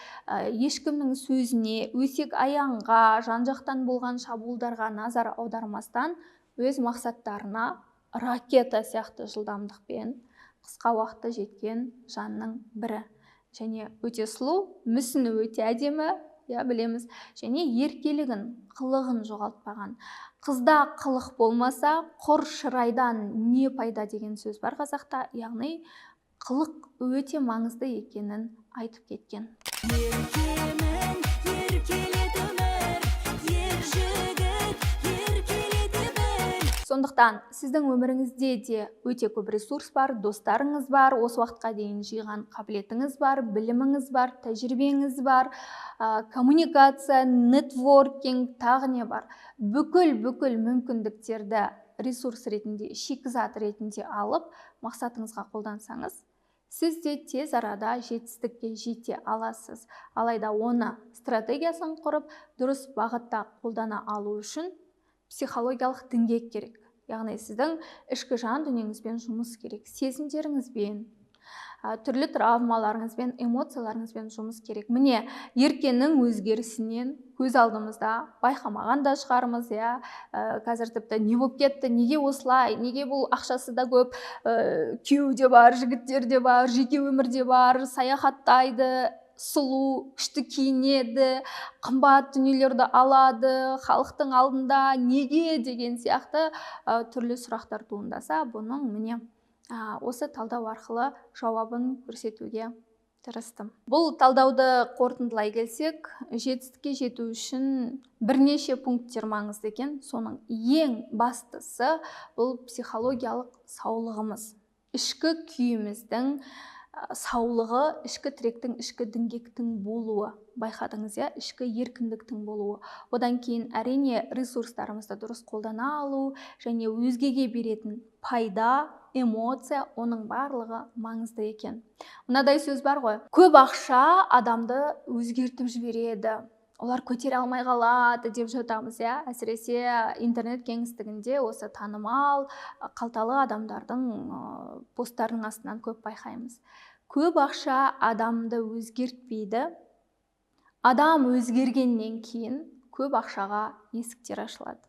ешкімнің сөзіне, өсек аяңға, жан-жақтан болған шабуылдарға назар аудармастан, өз мақсаттарына ракета сияқты жылдамдықпен қысқа уақытта жеткен жанның бірі. Және өте сұлу, мүсіні өте әдемі, иә, білеміз. Және еркелігін, қылығын жоғалтпаған. Қызда қылық болмаса, құр шырайдан не пайда деген сөз бар қазақта, яғни қылық өте маңызды екенін айтып кеткен. Еркемін, еркелет өмір, ер жігіт, еркелете біл. Сондықтан сіздің өміріңізде де өте көп ресурс бар, достарыңыз бар, осы уақытқа дейін жиған қабілетіңіз бар, біліміңіз бар, тәжірибеңіз бар, коммуникация, нетворкинг, тағы не бар. Бүкіл мүмкіндіктерді ресурс ретінде, шикізат ретінде алып, мақсатыңызға қолдансаңыз, сіз де тез арада жетістікке жете аласыз. Алайда оны стратегиясын құрып, дұрыс бағытта қолдана алу үшін психологиялық діңгек керек. Яғни сіздің ішкі жан дүниеңізбен жұмыс керек, сезімдеріңізбен, түрлі травмаларыңызбен, эмоцияларыңызбен жұмыс керек. Міне, Еркенің өзгерісінен көз алдымызда байқамаған да шығармыз, иә. Қазір тіпті не болып кетті, неге осылай, неге бұл ақшасы да көп, күйеуі де бар, жігіттер де бар, жеке өмір де бар, саяхаттайды, сұлу, күшті киінеді, қымбат дүниелерді алады, халықтың алдында неге деген сияқты түрлі сұрақтар туындаса, бұның міне осы талдау арқылы жауабын көрсетуге тырыстым. Бұл талдауды қорытындылай келсек, жетістікке жету үшін бірнеше пункттер маңызды екен. Соның ең бастысы бұл психологиялық саулығымыз, ішкі күйіміздің саулығы, ішкі тіректің, ішкі діңгектің болуы, байқадыңыз, иә, ішкі еркіндіктің болуы. Одан кейін әрине ресурстарымызды дұрыс қолдана алу және өзгеге беретін пайда, эмоция, оның барлығы маңызды екен. Мынадай сөз бар ғой, көп ақша адамды өзгертіп жібереді, олар көтере алмай қалады деп жатамыз, иә. Әсіресе интернет кеңістігінде осы танымал, қалталы адамдардың посттарының астынан көп байқаймыз. Көп ақша адамды өзгертпейді. Адам өзгергеннен кейін көп ақшаға есіктер ашылады.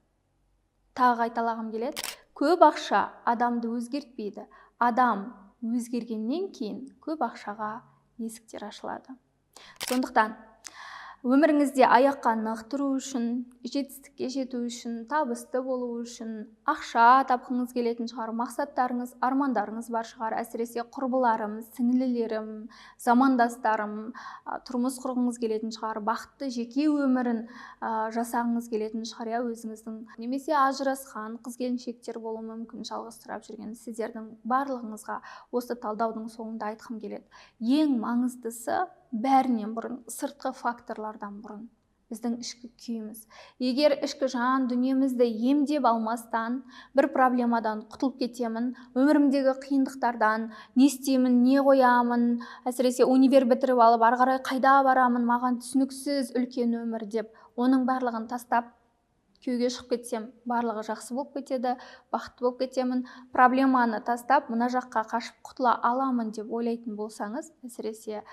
Тағы қайталағым келеді. Көп ақша адамды өзгертпейді. Адам өзгергеннен кейін көп ақшаға есіктер ашылады. Сондықтан өміріңізде аяққа нық тұру үшін, жетістікке жету үшін, табысты болу үшін, ақша тапқыңыз келетін шығар, мақсаттарыңыз, армандарыңыз бар шығар, әсіресе құрбыларым, сіңлілерім, замандастарым, тұрмыс құрғыңыз келетін шығар, бақытты жеке өмірін жасағыңыз келетін шығар, иә, өзіңіздің, немесе ажырасқан қыз келіншектер болуы мүмкін, жалғыз тұрап жүрген сіздердің барлығыңызға осы талдаудың соңында айтқым келеді. Ең маңыздысы, бәрінен бұрын, сыртқы факторлардан бұрын біздің ішкі күйіміз. Егер ішкі жан дүниемізді емдеп алмастан, бір проблемадан құтылып кетемін, өмірімдегі қиындықтардан не істеймін, не қоямын, әсіресе универ бітіріп алып, ары қарай қайда барамын, маған түсініксіз үлкен өмір деп, оның барлығын тастап күйеуге шығып кетсем, барлығы жақсы болып кетеді, бақытты болып кетемін, проблеманы тастап, мына жаққа қашып құтыла аламын деп ойлайтын болсаңыз, әсіресе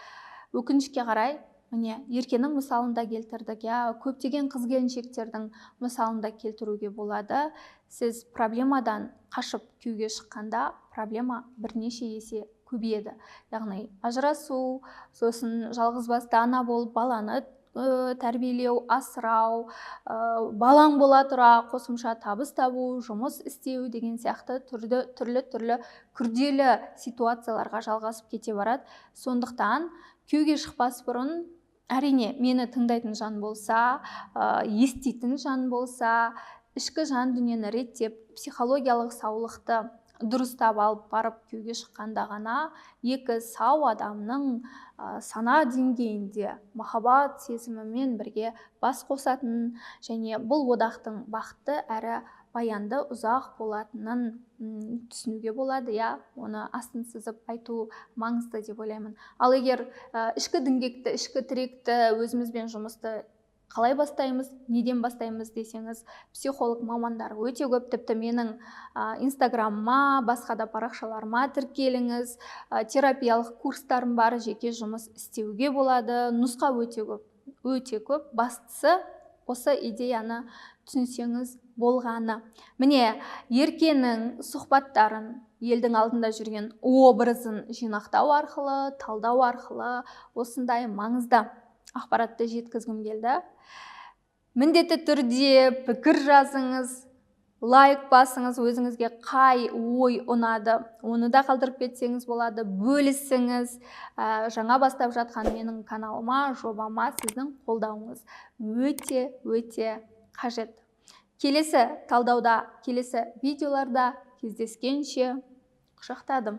өкінішке қарай, міне, Еркенің мысалында келтірдік, иә, көптеген қыз келіншектердің мысалында келтіруге болады. Сіз проблемадан қашып күйеуге шыққанда проблема бірнеше есе көбейеді. Яғни ажырасу, сосын жалғызбасты ана болып баланы тәрбиелеу, асырау, балаң бола тұра қосымша табыс табу, жұмыс істеу деген сияқты түрлі күрделі ситуацияларға жалғасып кете барады. Сондықтан күйеуге шықпас бұрын, әрине, мені тыңдайтын жан болса, еститін жан болса, ішкі жан дүниені реттеп, психологиялық саулықты дұрыстап алып барып күйеуге шыққанда ғана екі сау адамның сана деңгейінде махаббат сезімімен бірге бас қосатын және бұл одақтың бақытты әрі баянды ұзақ болатынын түсінуге болады, иә, оны астын сызып айту маңызды деп ойлаймын. Ал егер ішкі діңгекті, ішкі тіректі, өзімізбен жұмысты қалай бастаймыз, неден бастаймыз десеңіз, психолог мамандар өте көп. Тіпті менің инстаграмма, басқа да парақшаларыма тіркеліңіз, терапиялық курстарым бар, жеке жұмыс істеуге болады, нұсқа өте көп, өте көп. Бастысы осы идеяны түсінсеңіз болғаны. Міне, Еркенің сұхбаттарын елдің алдында жүрген образын жинақтау арқылы, талдау арқылы осындай маңызды ақпаратты жеткізгім келді. Міндетті түрде пікір жазыңыз, лайк басыңыз, өзіңізге қай ой ұнады, оны да қалдырып кетсеңіз болады, бөлісіңіз. Жаңа бастап жатқан менің каналыма, жобама сіздің қолдауыңыз өте өте қажет. Келесі талдауда, келесі видеоларда кездескенше, құшақтадым.